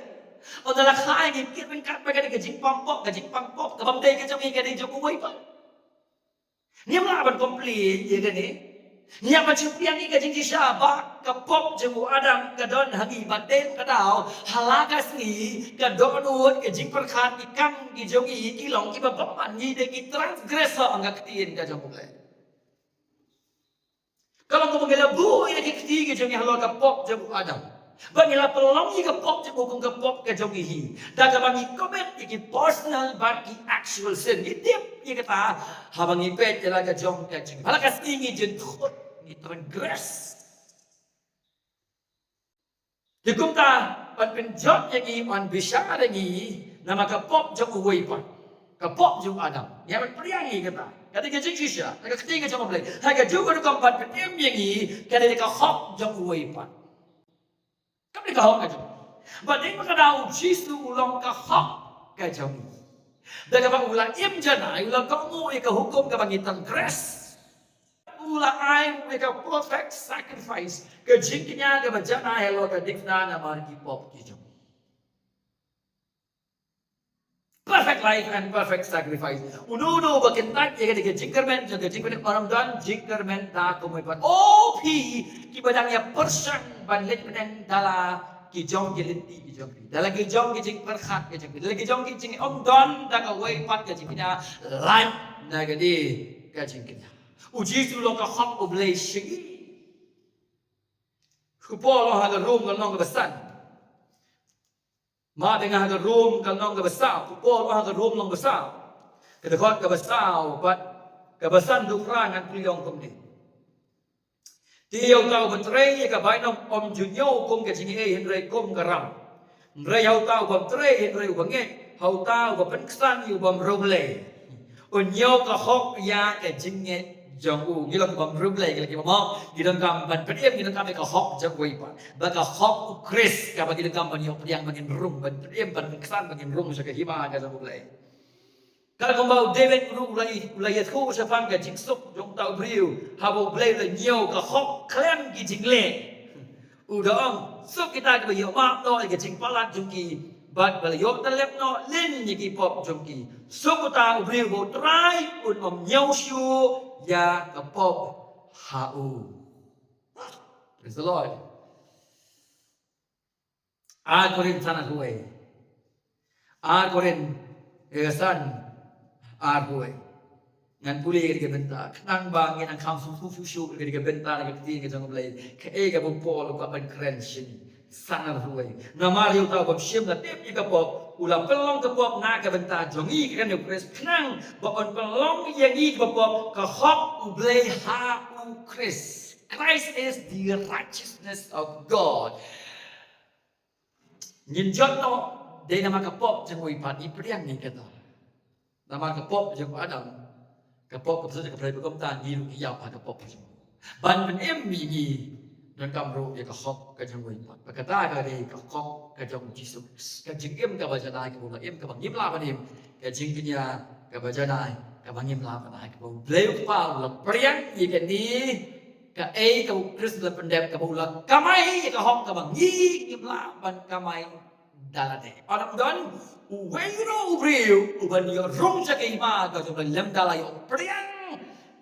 Ynda la kha ïa ngi kit ryngkat bad ka dei ka jingpang pop, ka jingpang pop ka bym dei ka jong ngi, ka dei jong uwei pat. Ngim lah ban complain ïa kane. Ngi hap ban shu pdiang ïa ka jingshisha ba ka pop jong u Adam ka don ha ngi, bad dei ka daw ha la ka sngi ka dohnud, ka jingpyrkhat, ki kam ki jong ngi ki long kiba bymman, ngi dei ki transgressor ha ka ktien ka jong U Blei. Ka long kaba ngi la buh ïa ki kti ki jong ngi halor ka pop jong u Adam. Ba ngi la pynlong ïa ka pop jong u kum ka pop ka jong ngi hi. Da kaba ngi commit ïa ki personal bad ki actual sin. Ngi tip ïa kata, haba ngi peit ïa la ka jong ka jong ngi. Ba la ka sngi ngi jynthut, ngi transgress. Te kumta, yn pynjot ïa ngi, yn bishar ïa ngi namar ka pop jong uwei pat. Ka pop jong u Adam. Ngi hap ban pdiang ïa kata. Ka dei ka jingshisha, ka dei ka ktien ka jong U Blei. Ha kajuh ka rukom ban pynim ïa ngi, ka dei ka hok jong uwei pat. Kam dei ka hok ka jong ngi. Bad dei ma ka daw U Jisu u long ka hok ka jong ngi. Da kaba u la im janai, u la kohnguh ïa ka hukum kaba ngi transgress. U la ai ïa ka perfect sacrifice, ka jingkñia kaba janai halor ka diengphna namar ki pop ki jong ngi. Perfect life and perfect sacrifice. Uno uno uba kyntait ïa ka dei ka jingkyrmen jong ka jingpynim, ym don jingkyrmen da kumwei pat. O phi kiba dang ïa pyrshang ban leit bneng da la ki jong ki lynti ki jong phi, da la ki jong ki jingpyrkhat ki jong phi, da la ki jong ki jing, ym don da kawei pat ka jingkñia, lait na ka dei ka jingkñia. U Jisu u long ka hok U Blei sha ngi. U Paul u ong ha ka Rom ka lynnong kaba san. Map ïa nga, ha ka Rom ka lynnong kaba saw. U Paul u ong ha ka Rom lynnong kaba saw, ka dkhot kaba saw bad kaba san, dkhot kaba phra, ngan pule, ong kumne. Te ïa uta uba trei ïa ka bainong ym ju ñiew kum ka jingaiei hynrei kum ka ram. Hynrei ha uta u bym trei hynrei u bangeit, ha uta u ba pynksan ïa u bym riewblei, un ñiew ka hok ïa ka jingngeit jong u. Ngi long ki bym riewblei, ngi long ki bym hok, ngi donkam ban pynim, ngi donkam ïa ka hok jong uwei pat. Bad ka hok U Khrist kaba ngi donkam ban ïoh pdiang, ba ngin rung, ban pynim, ban pynksan, ba ngin rung sha ka hima ka jong U Blei. Katkum ba u David ruh u la i-, u la ïathuh shaphang ka jingsuk jong uta u briew haba U Blei u la ñiew ka hok khlem ki jingleh. U da ong, suk kita kiba ïoh map noh ïa ka jingpalat jong ki bad ba la ïoh tyllep noh lem ïa ki pop jong ki. Suk uta u briew ba U Trai un ym ñiew shuh ïa ka pop ha u. Praise the Lord. Ar Korinth san, arphew wei. Ar Korinth, eh, san, arphew wei. Ngan pule ïa ka bynta. Khnang ba ngin nang kham sngewthuh shuh shuh ïa ka bynta na ka ktien ka jong U Blei. Kaei kaba u Paul u kwah ban kren sha ngi. San arphew wei. Namar ïa uta u bym shym la tip ïa ka pop, u la pynlong ka pop na ka bynta jong ngi, kane U Khrist, khnang ba un pynlong ïa ngi kiba pop ka hok U Blei ha U Khrist. Christ is the righteousness of God. Ngin jot noh, dei namar ka pop jong uwei pat, ngi pdiang ïa kata. Namar ka pop jong u Adam, ka pop ka pop ka pop, kumta ngi ruh ngi ïap ha ka pop jong u. Ban pynim ïa ngi, donkam ruh ïa ka hok ka jong uwei pat. Bad kata ka dei ka hok ka jong U Jisu Khrist. Ka jingim kaba janai kaba u la im, kaba ngim lah ban im. Ka jingkñia kaba janai kaba ngim lah ban ai, kaba U Blei U Kpa u la pdiang ïa kane, kaei kaba U Khrist u la pyndep, kaba u la kamai ïa ka hok kaba ngi ngim lah ban kamai da lade. Ym don uwei ruh u briew uban ïoh rung sha ka hima ka jong U Blei lymda la ïoh pdiang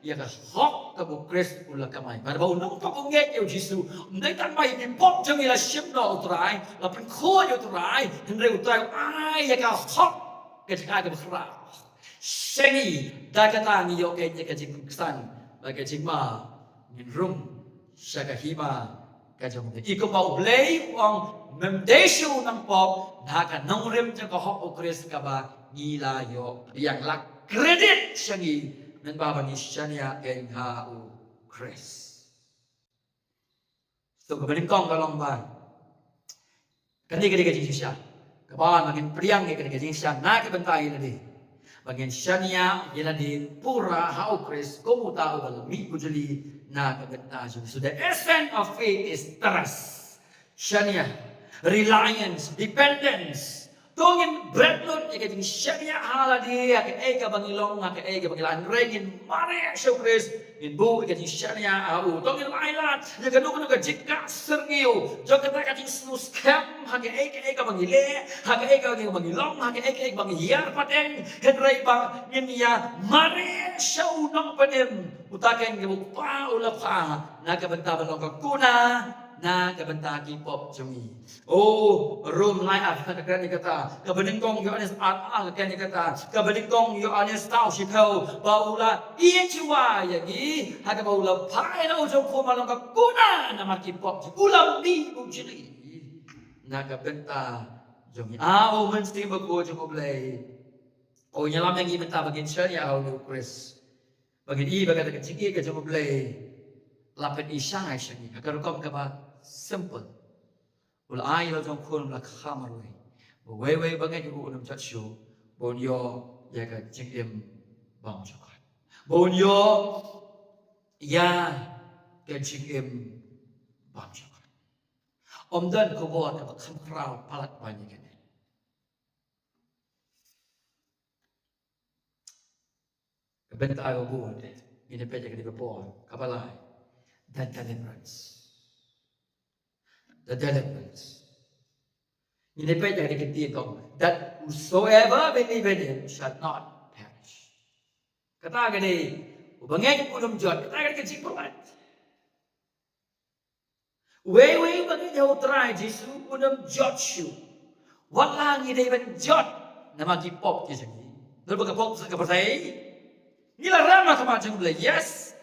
ïa ka hok kaba U Khrist u la kamai. Bad ba u nongpop u ngeit ïa U Jisu, ym dei tang ba ïa ki pop jong ngi la shim noh U Trai, la pynkhuid ïa U Trai, hynrei U Trai u ai ïa ka hok, ka jingaiei kaba khraw sha ngi. Da kata ngi ïoh ïa ka jingksan bad ka jingma, ngin rung sha ka hima ka jong U Blei. I kumba U Blei u ong, mem dei shuh u nongpop, na ka nongrim jong ka hok U Khrist kaba ngi la ïoh pdiang, la credit sha ngi, mynba ba ngi shaniah kein ha U Khrist. So kaba nyngkong ka long ba kane ka dei ka jingshisha. Kaba, ba ngin pdiang ïa kane ka jingshisha na ka bynta ïa lade, ba ngin shaniah ïa lade pura ha U Khrist kum uta uba la mih kujli na ka bynta jong ngi. So the essence of faith is trust. Shaniah, reliance, dependence. To ngin bret lut ïa ka jingshaniah ha lade, ha kaei kaba ngi long, ha kaei kaba ngi lah, hynrei ngin mareh sha U Khrist, ngin buh ïa ka jingshaniah ha u. To ngin ailad ïa kano kano ka jingkah syrngiew jong kata ka jingsngew skhem ha kaei kaei kaba ngi leh, ha kaei kaei kaba ngi long, ha kaei kaei kaba ngi hiar pateng, hynrei ba ngin ïa mareh sha u Nongpynim, uta ken kaba U Kpa u la phah na ka bynta ban long ka kuna na ka bynta ki pop jong ngi. Oh, Rom lai ar ka kren ïa kata. Kaba nyngkong Ïoannis ar ar ka kren ïa kata. Kaba nyngkong Ïoannis saw shiphew, ba u la ïeit shuwa ïa ngi, ha kaba u la phah ïa u jong u khun ba long ka kuna namar ki pop jong ngi. U la mih kujli na ka bynta jong ngi. Ah, U Mynsiem Bakhuid jong U Blei, u ïalam ïa ngi mynta ba ngin shaniah ha une U Khrist. Ba ngin ïohi ba kata ka jingïeit ka jong U Blei la pyni shai sha ngi ha ka rukom kaba simple. U la ai ïa u jong u khun ba la kha marwei, ba uwei uwei uba ngeit ïa u un ym jot shuh, ba un ïoh ïa ka jingim bymjukut. Ba un ïoh ïa ka jingim bymjukut. Ym don khubor kaba kham khraw palat ban ïa kane. Ka bynta kaba bun, ngin ïa peit ïa kane ka por, kaba lai. The deliverance. The deliverance. Ngin ïa peit ïa kane ka ktien ka ong, that whosoever believe in him shall not perish. Kata ka dei, uba ngeit un ym jot, kata ka dei ka jingpyllait. Uwei uwei uba ngeit ha U Trai Jisu un ym jot shuh. Wat la ngi dei ban jot namar ki pop ki jong ngi. Namar ba ka pop ka pyrthei. Ngi la rem ha khmat jong U Blei, yes.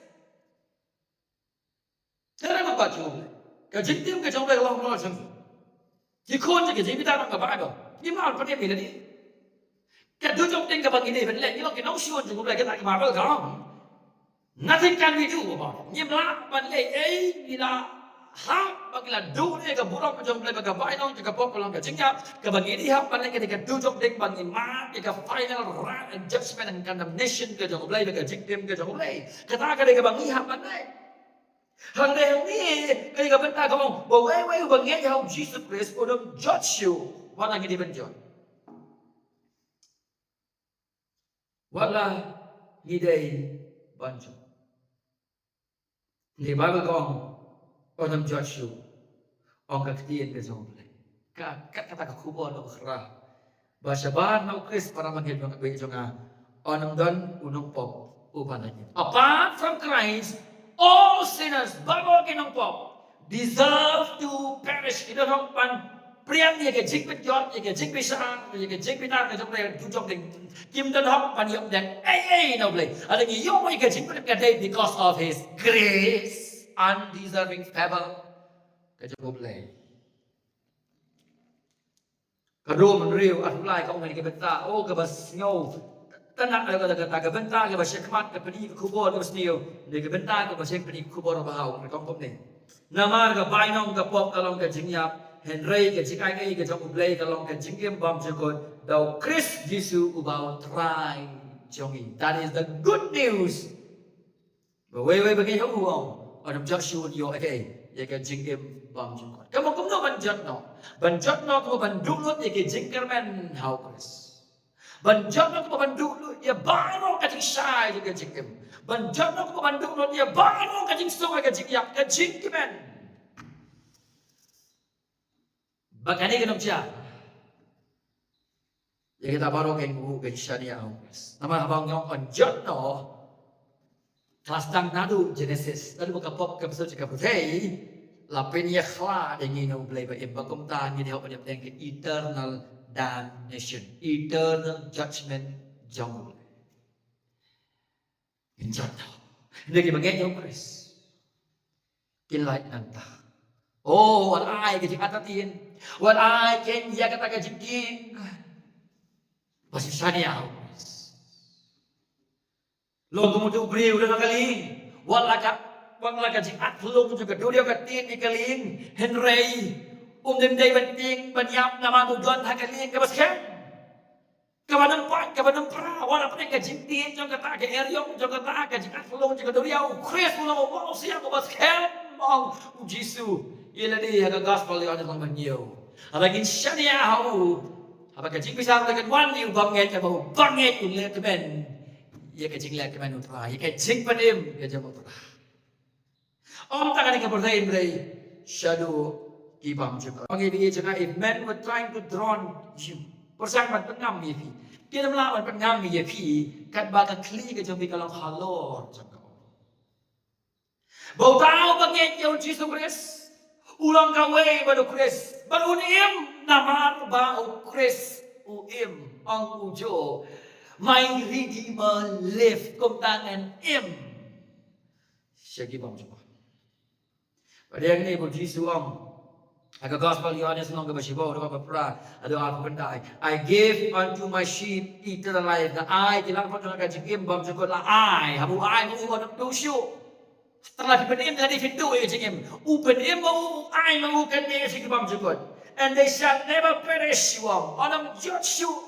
Ngi la rem ha khmat jong U Blei. Ka jingtim ka jong U Blei ka long ha khmat jong ngi. Ki khun jong ngi, jingbitar na ka Baibl. Ngim lah ban pynim ïa lade. Ka dujok ding kaba ngi dei ban leh, ngi long ki nongshun jong U Blei, kata ka Baibl ka ong. Nothing can we do about it. Ngim lah ban leh ei, ngi la hap ba ngi la duh ïa ka burom ka jong U Blei, ba ka bainong jong ka pop ka long ka jingïap. Kaba ngi dei hap ban leh ka dei ka dujok ding ba ngi mad ïa ka final wrath and judgment and condemnation ka jong U Blei, ba ka jingtim ka jong U Blei. Kata ka dei kaba ngi hap ban leh. Hangne, hangne, ka dei ka bynta ka ong, ba uwei uwei uba ngeit ha U Jisu Khrist un ym jot shuh. Wat la ngi dei ban jot. Wat la ngi dei ban jot. Ngi, Baibl ka ong, un ym jot shuh. Ong ka ktien ka jong U Blei. Ka, ka, kata ka khubor kaba khraw. Ba shabar na U Khrist, para bangeit bangeit jong nga, un ym don u nongpop uba la ïeit. Apart from Christ, all sinners, baroh ki nongpop, deserve to perish. Ki don hok ban pdiang ïa ka jingpynjot, ïa ka jingbishar, ïa ka jingbitar ka jong U Blei, dujok ding. Kim don hok ban ïoh deng ei ei na U Blei. Hynrei ngi ïoh ïa ka jingpynjot ka dei because of His grace, undeserving favor ka jong U Blei. Rom hynriew arphew lai ka ong ha kane ka bynta, o kaba sngew. Tang ïa kata, kata ka bynta kaba shakhmat, ka pyni ka khubor kaba sniew, ne ka bynta kaba shait pyni ka khubor ba hau, ka ong kumne. Namar ka bainong ka pop ka long ka jingïap, hynrei ka jingai ka jong U Blei ka long ka jingim bymjukut da U Khrist Jisu uba U Trai jong ngi. That is the good news. Ba wei wei ba ngeit ha u, ong, ym jot shuh un ïoh ïa ka, ïa ka jingim bymjukut. Ka mut kumno ban jot noh? Ban jot noh ka mut ban duh lut ïa ka jingkyrmen ha U Khrist. Ban jot noh ka mut ban duh lut ïa baroh ka jingshai jong ka jingim. Ban jot noh ka mut ban duh lut ïa baroh ka jingsuk, ka jingïap, ka jingkmen. Ba kane kan ym jia. Ïa kita baroh kan kum ka jingshaniah ha U Khrist. Namar haba nga ong ban jot noh, ka la sdang naduh Genesis, naduh ba ka pop ka mynsiem ka pyrthei la pynïakhla ïa ngi na U Blei ba im, ba kumta ngi dei hok ban ïapdeng ka eternal damnation, eternal judgment jong U Blei. Ngin jot noh. Hynrei kiba ngeit ïa U Khrist kin lait nangta. O, wat ai ka jingartatien, wat ai kein ïa kata ka jingkieng ba shaniah ha U Khrist. Long kum uto u briew u don ha ka lieng, wat la ka, wat la ka jingartatien jong ka duriaw ka tied ïa ka lieng, hynrei um dei ban tieng ban ïap namar u don ha ka lieng kaba skhem. Kaba nang pat, kaba nang pra, wat la pdeng ka jingtied jong kata ka eriong, jong kata ka jingartatien jong ka duriaw, U Khrist u long uba u siang uba skhem, ong U Jisu ïa lade ha ka gospel ïa u, ha ka lynnong ba hynñiew. Haba ngin shaniah ha u, haba ka jingbishar ka kan wan ïa u bymngeit, haba u bymngeit un leh tymmen ïa ka jingleh tymmen U Trai, ïa ka jingpynim ka jong U Trai. Ym tang kane ka pyrthei hynrei shaduh ki bymjukut. Ong ïa phi, jong nga, if men were trying to drown you, pyrshang ban pynngam ïa phi, kim lah ban pynngam ïa phi katba ka khlieh ka jong phi ka long halor jong ka. Ba uta uba ngeit ïa U Jisu Khrist u long kawei bad U Khrist, bad un im namar ba U Khrist u im. Ong u Joh, "My Redeemer lives." Kumta ngan im sha ki bymjukut. Bad ïa kane ba U Jisu u ong ha ka gospel Ïohannes lynnong kaba shiphew, dkhot ba phra haduh arphew khyndai, "I give unto my sheep eternal life." La ai, ki la pynïoh ka jingim bymjukut, la ai. Haba u ai, u ong ym duh shuh. Tang la phi pynim, la dei phin duh ïa ka jingim. U pynim ma u, u ai ma u kane sha ki bymjukut. "And they shall never perish," u ong. Ym jot shuh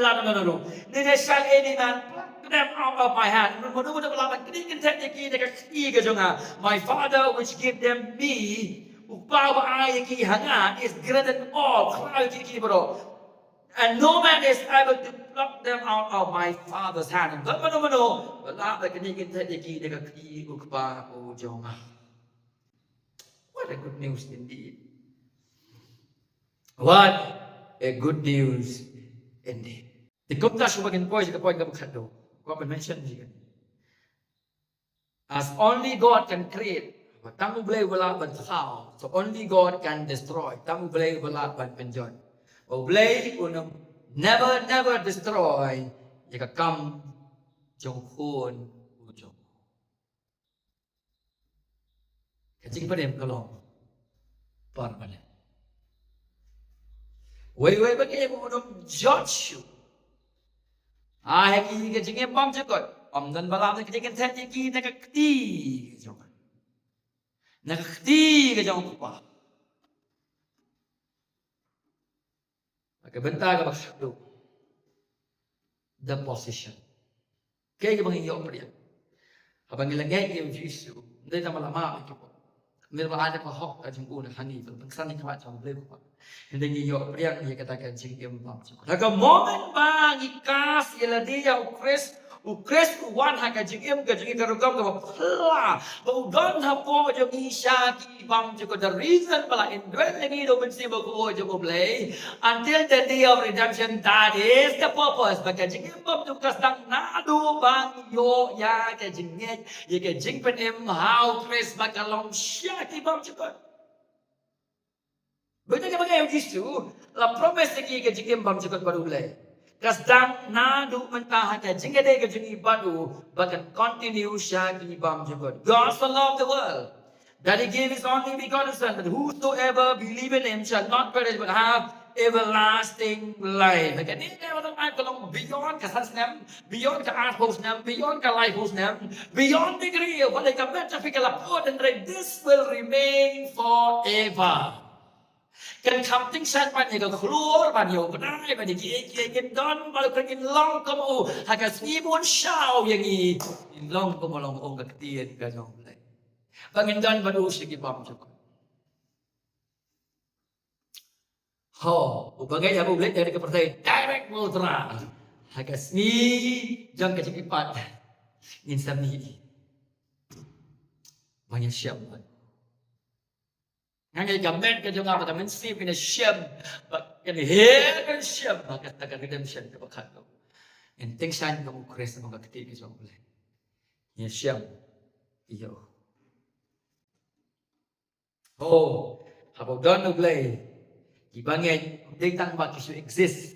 lano lano. "Neither shall any man pluck them out of my hand." Mano mano ba lah ban knieh kynthet ïa ki na ka kti ka jong nga. "My Father which gave them me," U Kpa uba ai ïa ki ha nga, "is greater than all," khraw ïa ki baroh. "And no man is able to pluck them out of my Father's hand." Bad mano mano ba lah ban knieh kynthet ïa ki na ka kti U Kpa u jong nga. What a good news indeed. What a good news indeed. Te kumta shuwa ba ngin poi sha ka point kaba khatduh, kwah ban mention ïa kane. As only God can create, tang U Blei uba lah ban thaw, so only God can destroy, tang U Blei uba lah ban pynjot. U Blei un never, never destroy ïa ka kam jong u Khun u jong u. Ka jingpynim ka long permanent. Wei wei ba ngeit, u nym jot shuh. Ai ha ki ka jingim bymjukut, ym don ba lah ban knieh kynthet ïa ki na ka kti ka jong nga, na ka kti ka jong U Kpa. Ka bynta kaba khatduh, the position. Kaei kaba ngi ïoh pdiang haba ngi la ngeit ïa U Jisu? Ym dei tang ba la map ïa ki briew, ym dei ba la ai da ka hok ka jong u na hangne, ba la pynsan ïa ka khmat jong U Blei, hynrei ngi ïoh pdiang ïa kata ka jingim bymjukut. Ha ka moment ba ngi cast ïa lade ïa U Khrist, U Khrist u wan ha ka jingim ka jong ngi ka rukom kaba phylla, ba u don hapoh jong ngi sha ki bymjukut. The reason ba la indwell ïa ngi da U Mynsiem Bakhuid jong U Blei until the day of redemption, that is the purpose. Ba ka jingim bymjukut ka sdang naduh ba ngi ïoh ïa ka jingngeit, ïa ka jingpynim ha U Khrist, ba ka long sha ki bymjukut. Bad ïa kaba ngi ïohi, U Jisu la promise ïa ki ka jingim bymjukut bad U Blei. Ka sdang naduh mynta ha ka jingïadei ka jong ngi bad u, ba kan continue sha ki bymjukut. God so loved the world that he gave his only begotten Son, that whosoever believe in him shall not perish but have everlasting life. Kane ka long, ka long beyond ka san snem, beyond ka arphew snem, beyond ka laiphew snem, beyond degree, wat la ka met ka phi ka la put, and this will remain forever. Kan kham tyngshaiñ ban ïa ka khlur, ban ïa u bnai, ban ïa kiei kiei, ngin don, ban ngin long kum u, ha ka sngi ba un shaw ïa ngi, ngin long kum u long ong ka ktien ka jong U Blei. Ba ngin don bad u sha ki bymjukut. Ho, u bangeit ha U Blei da ka pyrthei direct, mo, Trai. Ha ka sngi jong ka jingkyrpad ngin sa mih. Ba ngin shem. Nga ngeit ka met ka jong nga bad ka mynsiem kin shem, bad kan her kan shem ha kata ka redemption kaba khatduh. Ngin tyngshaiñ kum u Khrist, kum ka ktien ka jong U Blei. Ngin shem ïa u. Oh, haba u don U Blei, ki bangeit, ym dei tang ba ki shu exist,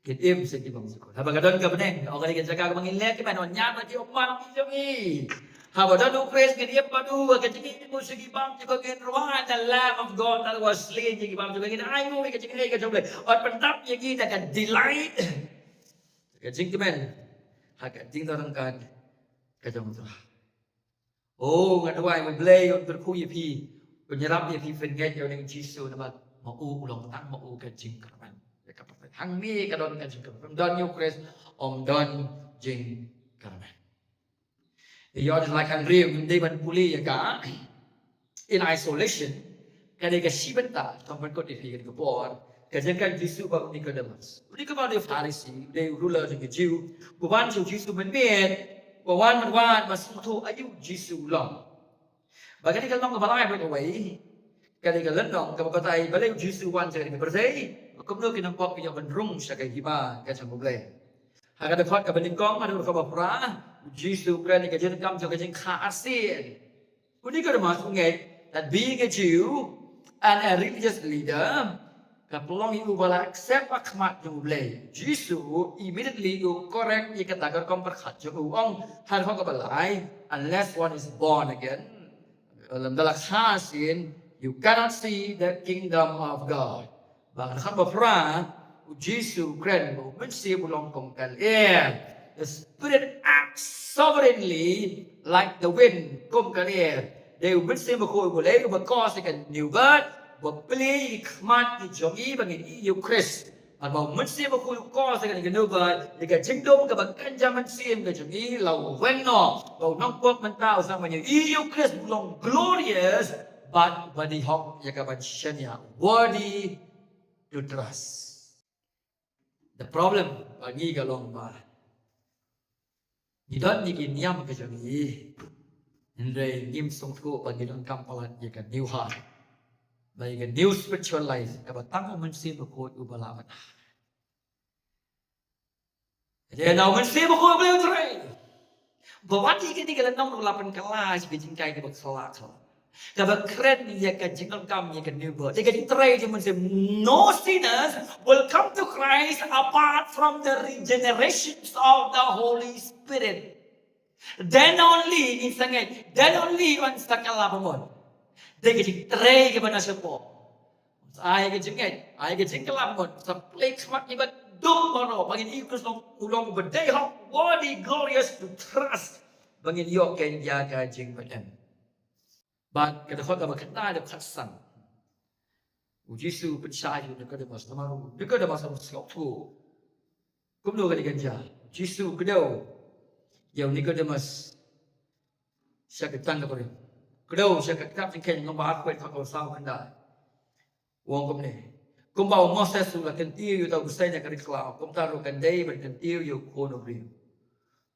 kin im sha ki bymjukut. Haba ka don ka bneng, ong, ka dei ka jaka kaba ngin leh kmen, wan ñiad bad ki ummat ki jong ngi. Haba don u Khrist, ngin im bad u ha ka jingim sha ki bymjukut, ngin rwai the Lamb of God that was slain ïa ki bymjukut, ngin ainguh ïa ka jingaiei ka jong U Blei. Wan pyndap ïa ngi da ka delight, ka jingkmen ha ka jingdonkam ka jong U Trai. Oh, nga duwai ba U Blei un kyrkhu ïa phi, un ïarap ïa phi phin ngeit ïa une u Jisu, namar ma u u long tang ma u ka jingkyrmen. Ïa ka pyrthei hangne ka don ka jingkyrmen. Ym don ïa u Khrist, ym don jingkyrmen. Ïa, ïoh la ka hynriew, ngim dei ban pule ïa ka in isolation. Ka dei ka shi bynta, tang ban kut ïa phi kane ka por, ka jingkren Jisu bad u Nicodemus. U Nicodemus u dei u Pharisi, u dei u ruler jong ki Jiw. U wan sha u Jisu mynmiet, u wan ban wad, ban sngewthuh aïu u Jisu u long. Bad kane ka long kaba lai bad kawei, ka dei ka lynnong kaba batai balei u Jisu u wan sha kane ka pyrthei, bad kumno ki nongpop ki ïoh ban rung sha ka hima ka jong U Blei. Ha ka dkhot kaba nyngkong haduh kaba phra, u Jisu u kren ïa ka jingdonkam jong ka jingkha arsien. U Nicodemus u ngeit that being a Jew and a religious leader, ka pynlong ïa u ba la accept ha khmat jong U Blei. Jisu immediately u correct ïa kata ka rukom pyrkhat jong u, u ong ha dkhot kaba lai, "Unless one is born again," lymda la kha arsien, "you cannot see the kingdom of God." Bad ha dkhot ba phra, u Jisu u kren ba u Mynsiem u long kum ka lyer. The Spirit acts sovereignly like the wind, kum ka lyer. Dei u Mynsiem Bakhuid U Blei uba cause ïa ka new birth, uba plie ïa ki khmat ki jong ngi ba ngin ïohi ïa u Khrist. Bad ba u Mynsiem Bakhuid u cause ïa ka new birth, ïa ka jingdum kaba kynja mynsiem ka jong ngi la weng noh. Ba u nongpop mynta u sdang ban ïohi ïa u Khrist uba long glorious, bad uba dei hok ïa ka ban shaniah, worthy to trust. The problem ba ngi ka long ba ngi don ïa ki niam ka jong ngi, hynrei ngim sngewthuh ba ngi donkam palat ïa ka new heart, ba ïa ka new spiritual life kaba tang u Mynsiem Bakhuid uba lah ban ai. Ïa, na u Mynsiem Bakhuid U Blei u trei. Ba wat ïa kane ka lynnong ruh la pynkylla sha ka jinghikai kaba khraw khraw, kaba kren ïa ka jingdonkam ïa ka new birth, ïa ka jingtrei jong u Mynsiem. No sinners will come to Christ apart from the regenerations of the Holy Spirit. Then only, ngin sa ngeit, then only yn sa kylla ba mut. Dei ka jingtrei kaba na shapoh. Ai ka jingngeit, ai ka jingkylla ba mut, sa plie khmat ïa ki baduk baroh ba ngin ïohi u Khrist u long uba dei hok, worthy, glorious to trust, ba ngin ïoh keiñ ïa ka jingpynim. Bad ka dkhot kaba khyndai haduh khatsan, u Jisu u pynshai ïa u Nicodemus, namar u Nicodemus u sngewthuh kumno ka dei ka jia. U Jisu u kdew ïa u Nicodemus sha ka tang ka barim. Kdew sha ka kitab Jingkheiñ lynnong ba arphew wei, dkhot kaba saw khyndai. U ong kumne: Kumba u Moses u la kyntiew ïa uta u bseiñ na ka ri khlaw, kumta ruh kan dei ban kyntiew ïa u Khun u briew.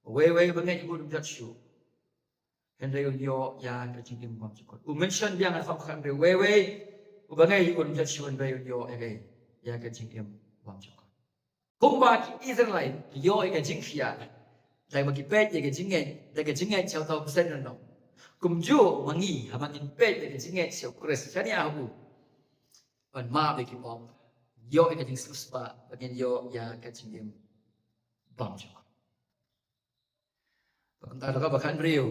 Uwei uwei uba ngeit un ym jot shuh, hynrei un ïoh ïa ka jingim bymjukut. U mention biang ha dkhot khathynriew, uwei uwei uba ngeit un ym jot shuh, hynrei un ïoh ïa ka, ïa ka jingim bymjukut. Kumba ki Israelite ki ïoh ïa ka jingkhia da kaba ki peit ïa ka jingngeit, da ka jingngeit sha uta u bseiñ lynnong, kumjuh ma ngi, haba ngin peit ïa ka jingngeit sha u Khrist, shaniah ha u, ban map ïa ki pop, ïoh ïa ka jingsiewspah, ba ngin ïoh ïa ka jingim bymjukut. Bad kumta ha dkhot ba khathynriew,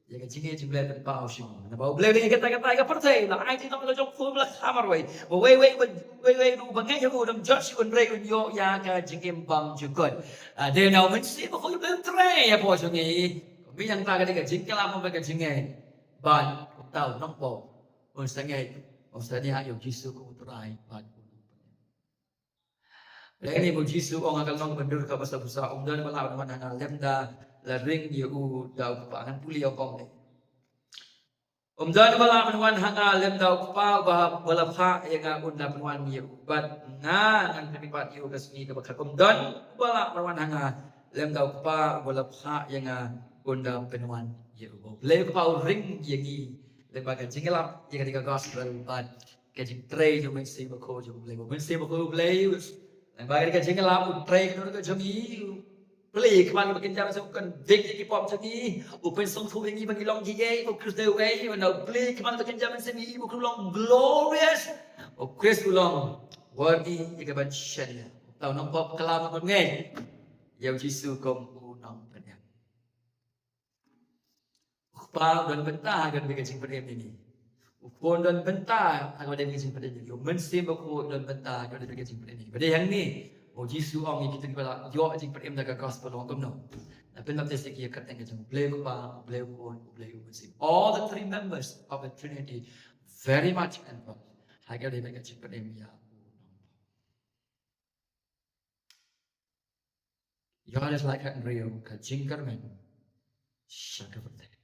Ïa ka jingngeit jong U Blei pynpaw sha ngi. Naba U Blei u dei kata kata ka pyrthei, la ai Trai u nongpynim jong u ba la kha marwei. Ba uwei uwei, ba uwei uwei ruh ba ngeit ïa u, ym jot shuh, hynrei un ïoh ïa ka jingim bymjukut. Ah, dei na u Mynsiem Bakhuid U Blei u trei hapoh jong ngi. Kumba ngi ïa kata ka dei ka jingkylla mo ka jingngeit. Bad kumta u nongpop un sa ngeit, un sa niah ïa u Jisu kum u Trai bad u Nongpynim. Lehse u Jisu u ong ha ka lynnong ba dur kaba saw phew saw, ym don ba lah ban wan ha nga lymda la ring ïa u da u Kpa. Ngan pule ïa u ong ne. Ym don ba lah ban wan ha nga lymda u Kpa uba, uba la phah ïa nga un da pynwan ïa u. Bad nga ngan pynmih pat ïa u ha ka sngi kaba khatduh. Ym don ba lah ban wan ha nga lymda u Kpa uba la phah ïa nga un da pynwan ïa u. U Blei u Kpa u ring ïa ngi lyngba ka jingïalap ïa ka gospel bad ka jingtrei jong u Mynsiem Bakhuid jong U Blei. U Mynsiem Bakhuid U Blei u, lyngba ka jingïalap u trei ha ka jong ngi, u plie khmat ba kynja mynsiem, u convict ïa ki pop jong ngi, u pynsngewthuh ïa ngi ba ngi long kiei, u Khrist dei uei, u plie khmat ba kynja mynsiem, u Khrist u long glorious, u Khrist u long worthy ïa ka ban shaniah. Te u nongpop kylla mo ngeit ïa u Jisu kum u Nongpynim. U Kpa u don bynta ha kaba dei ka jingpynim ïa ngi. U Khun u don bynta ha kaba dei ka jingpynim ïa ngi. U Mynsiem Bakhuid u don bynta ha kaba dei ka jingpynim ïa ngi. Ba dei hangne u Jisu u ong ïa kito kiba la ïoh jingpynim da ka gospel, u ong kumno? La pynbaptis ïa ki ha ka kyrteng ka jong U Blei U Kpa, U Blei U Khun, U Blei U Mynsiem. All the three members of the Trinity very much involved ha kaba dei ka jingpynim ïa u Nongpynim. Ïoh ïa ka jingkyrmen sha ka pyrthei.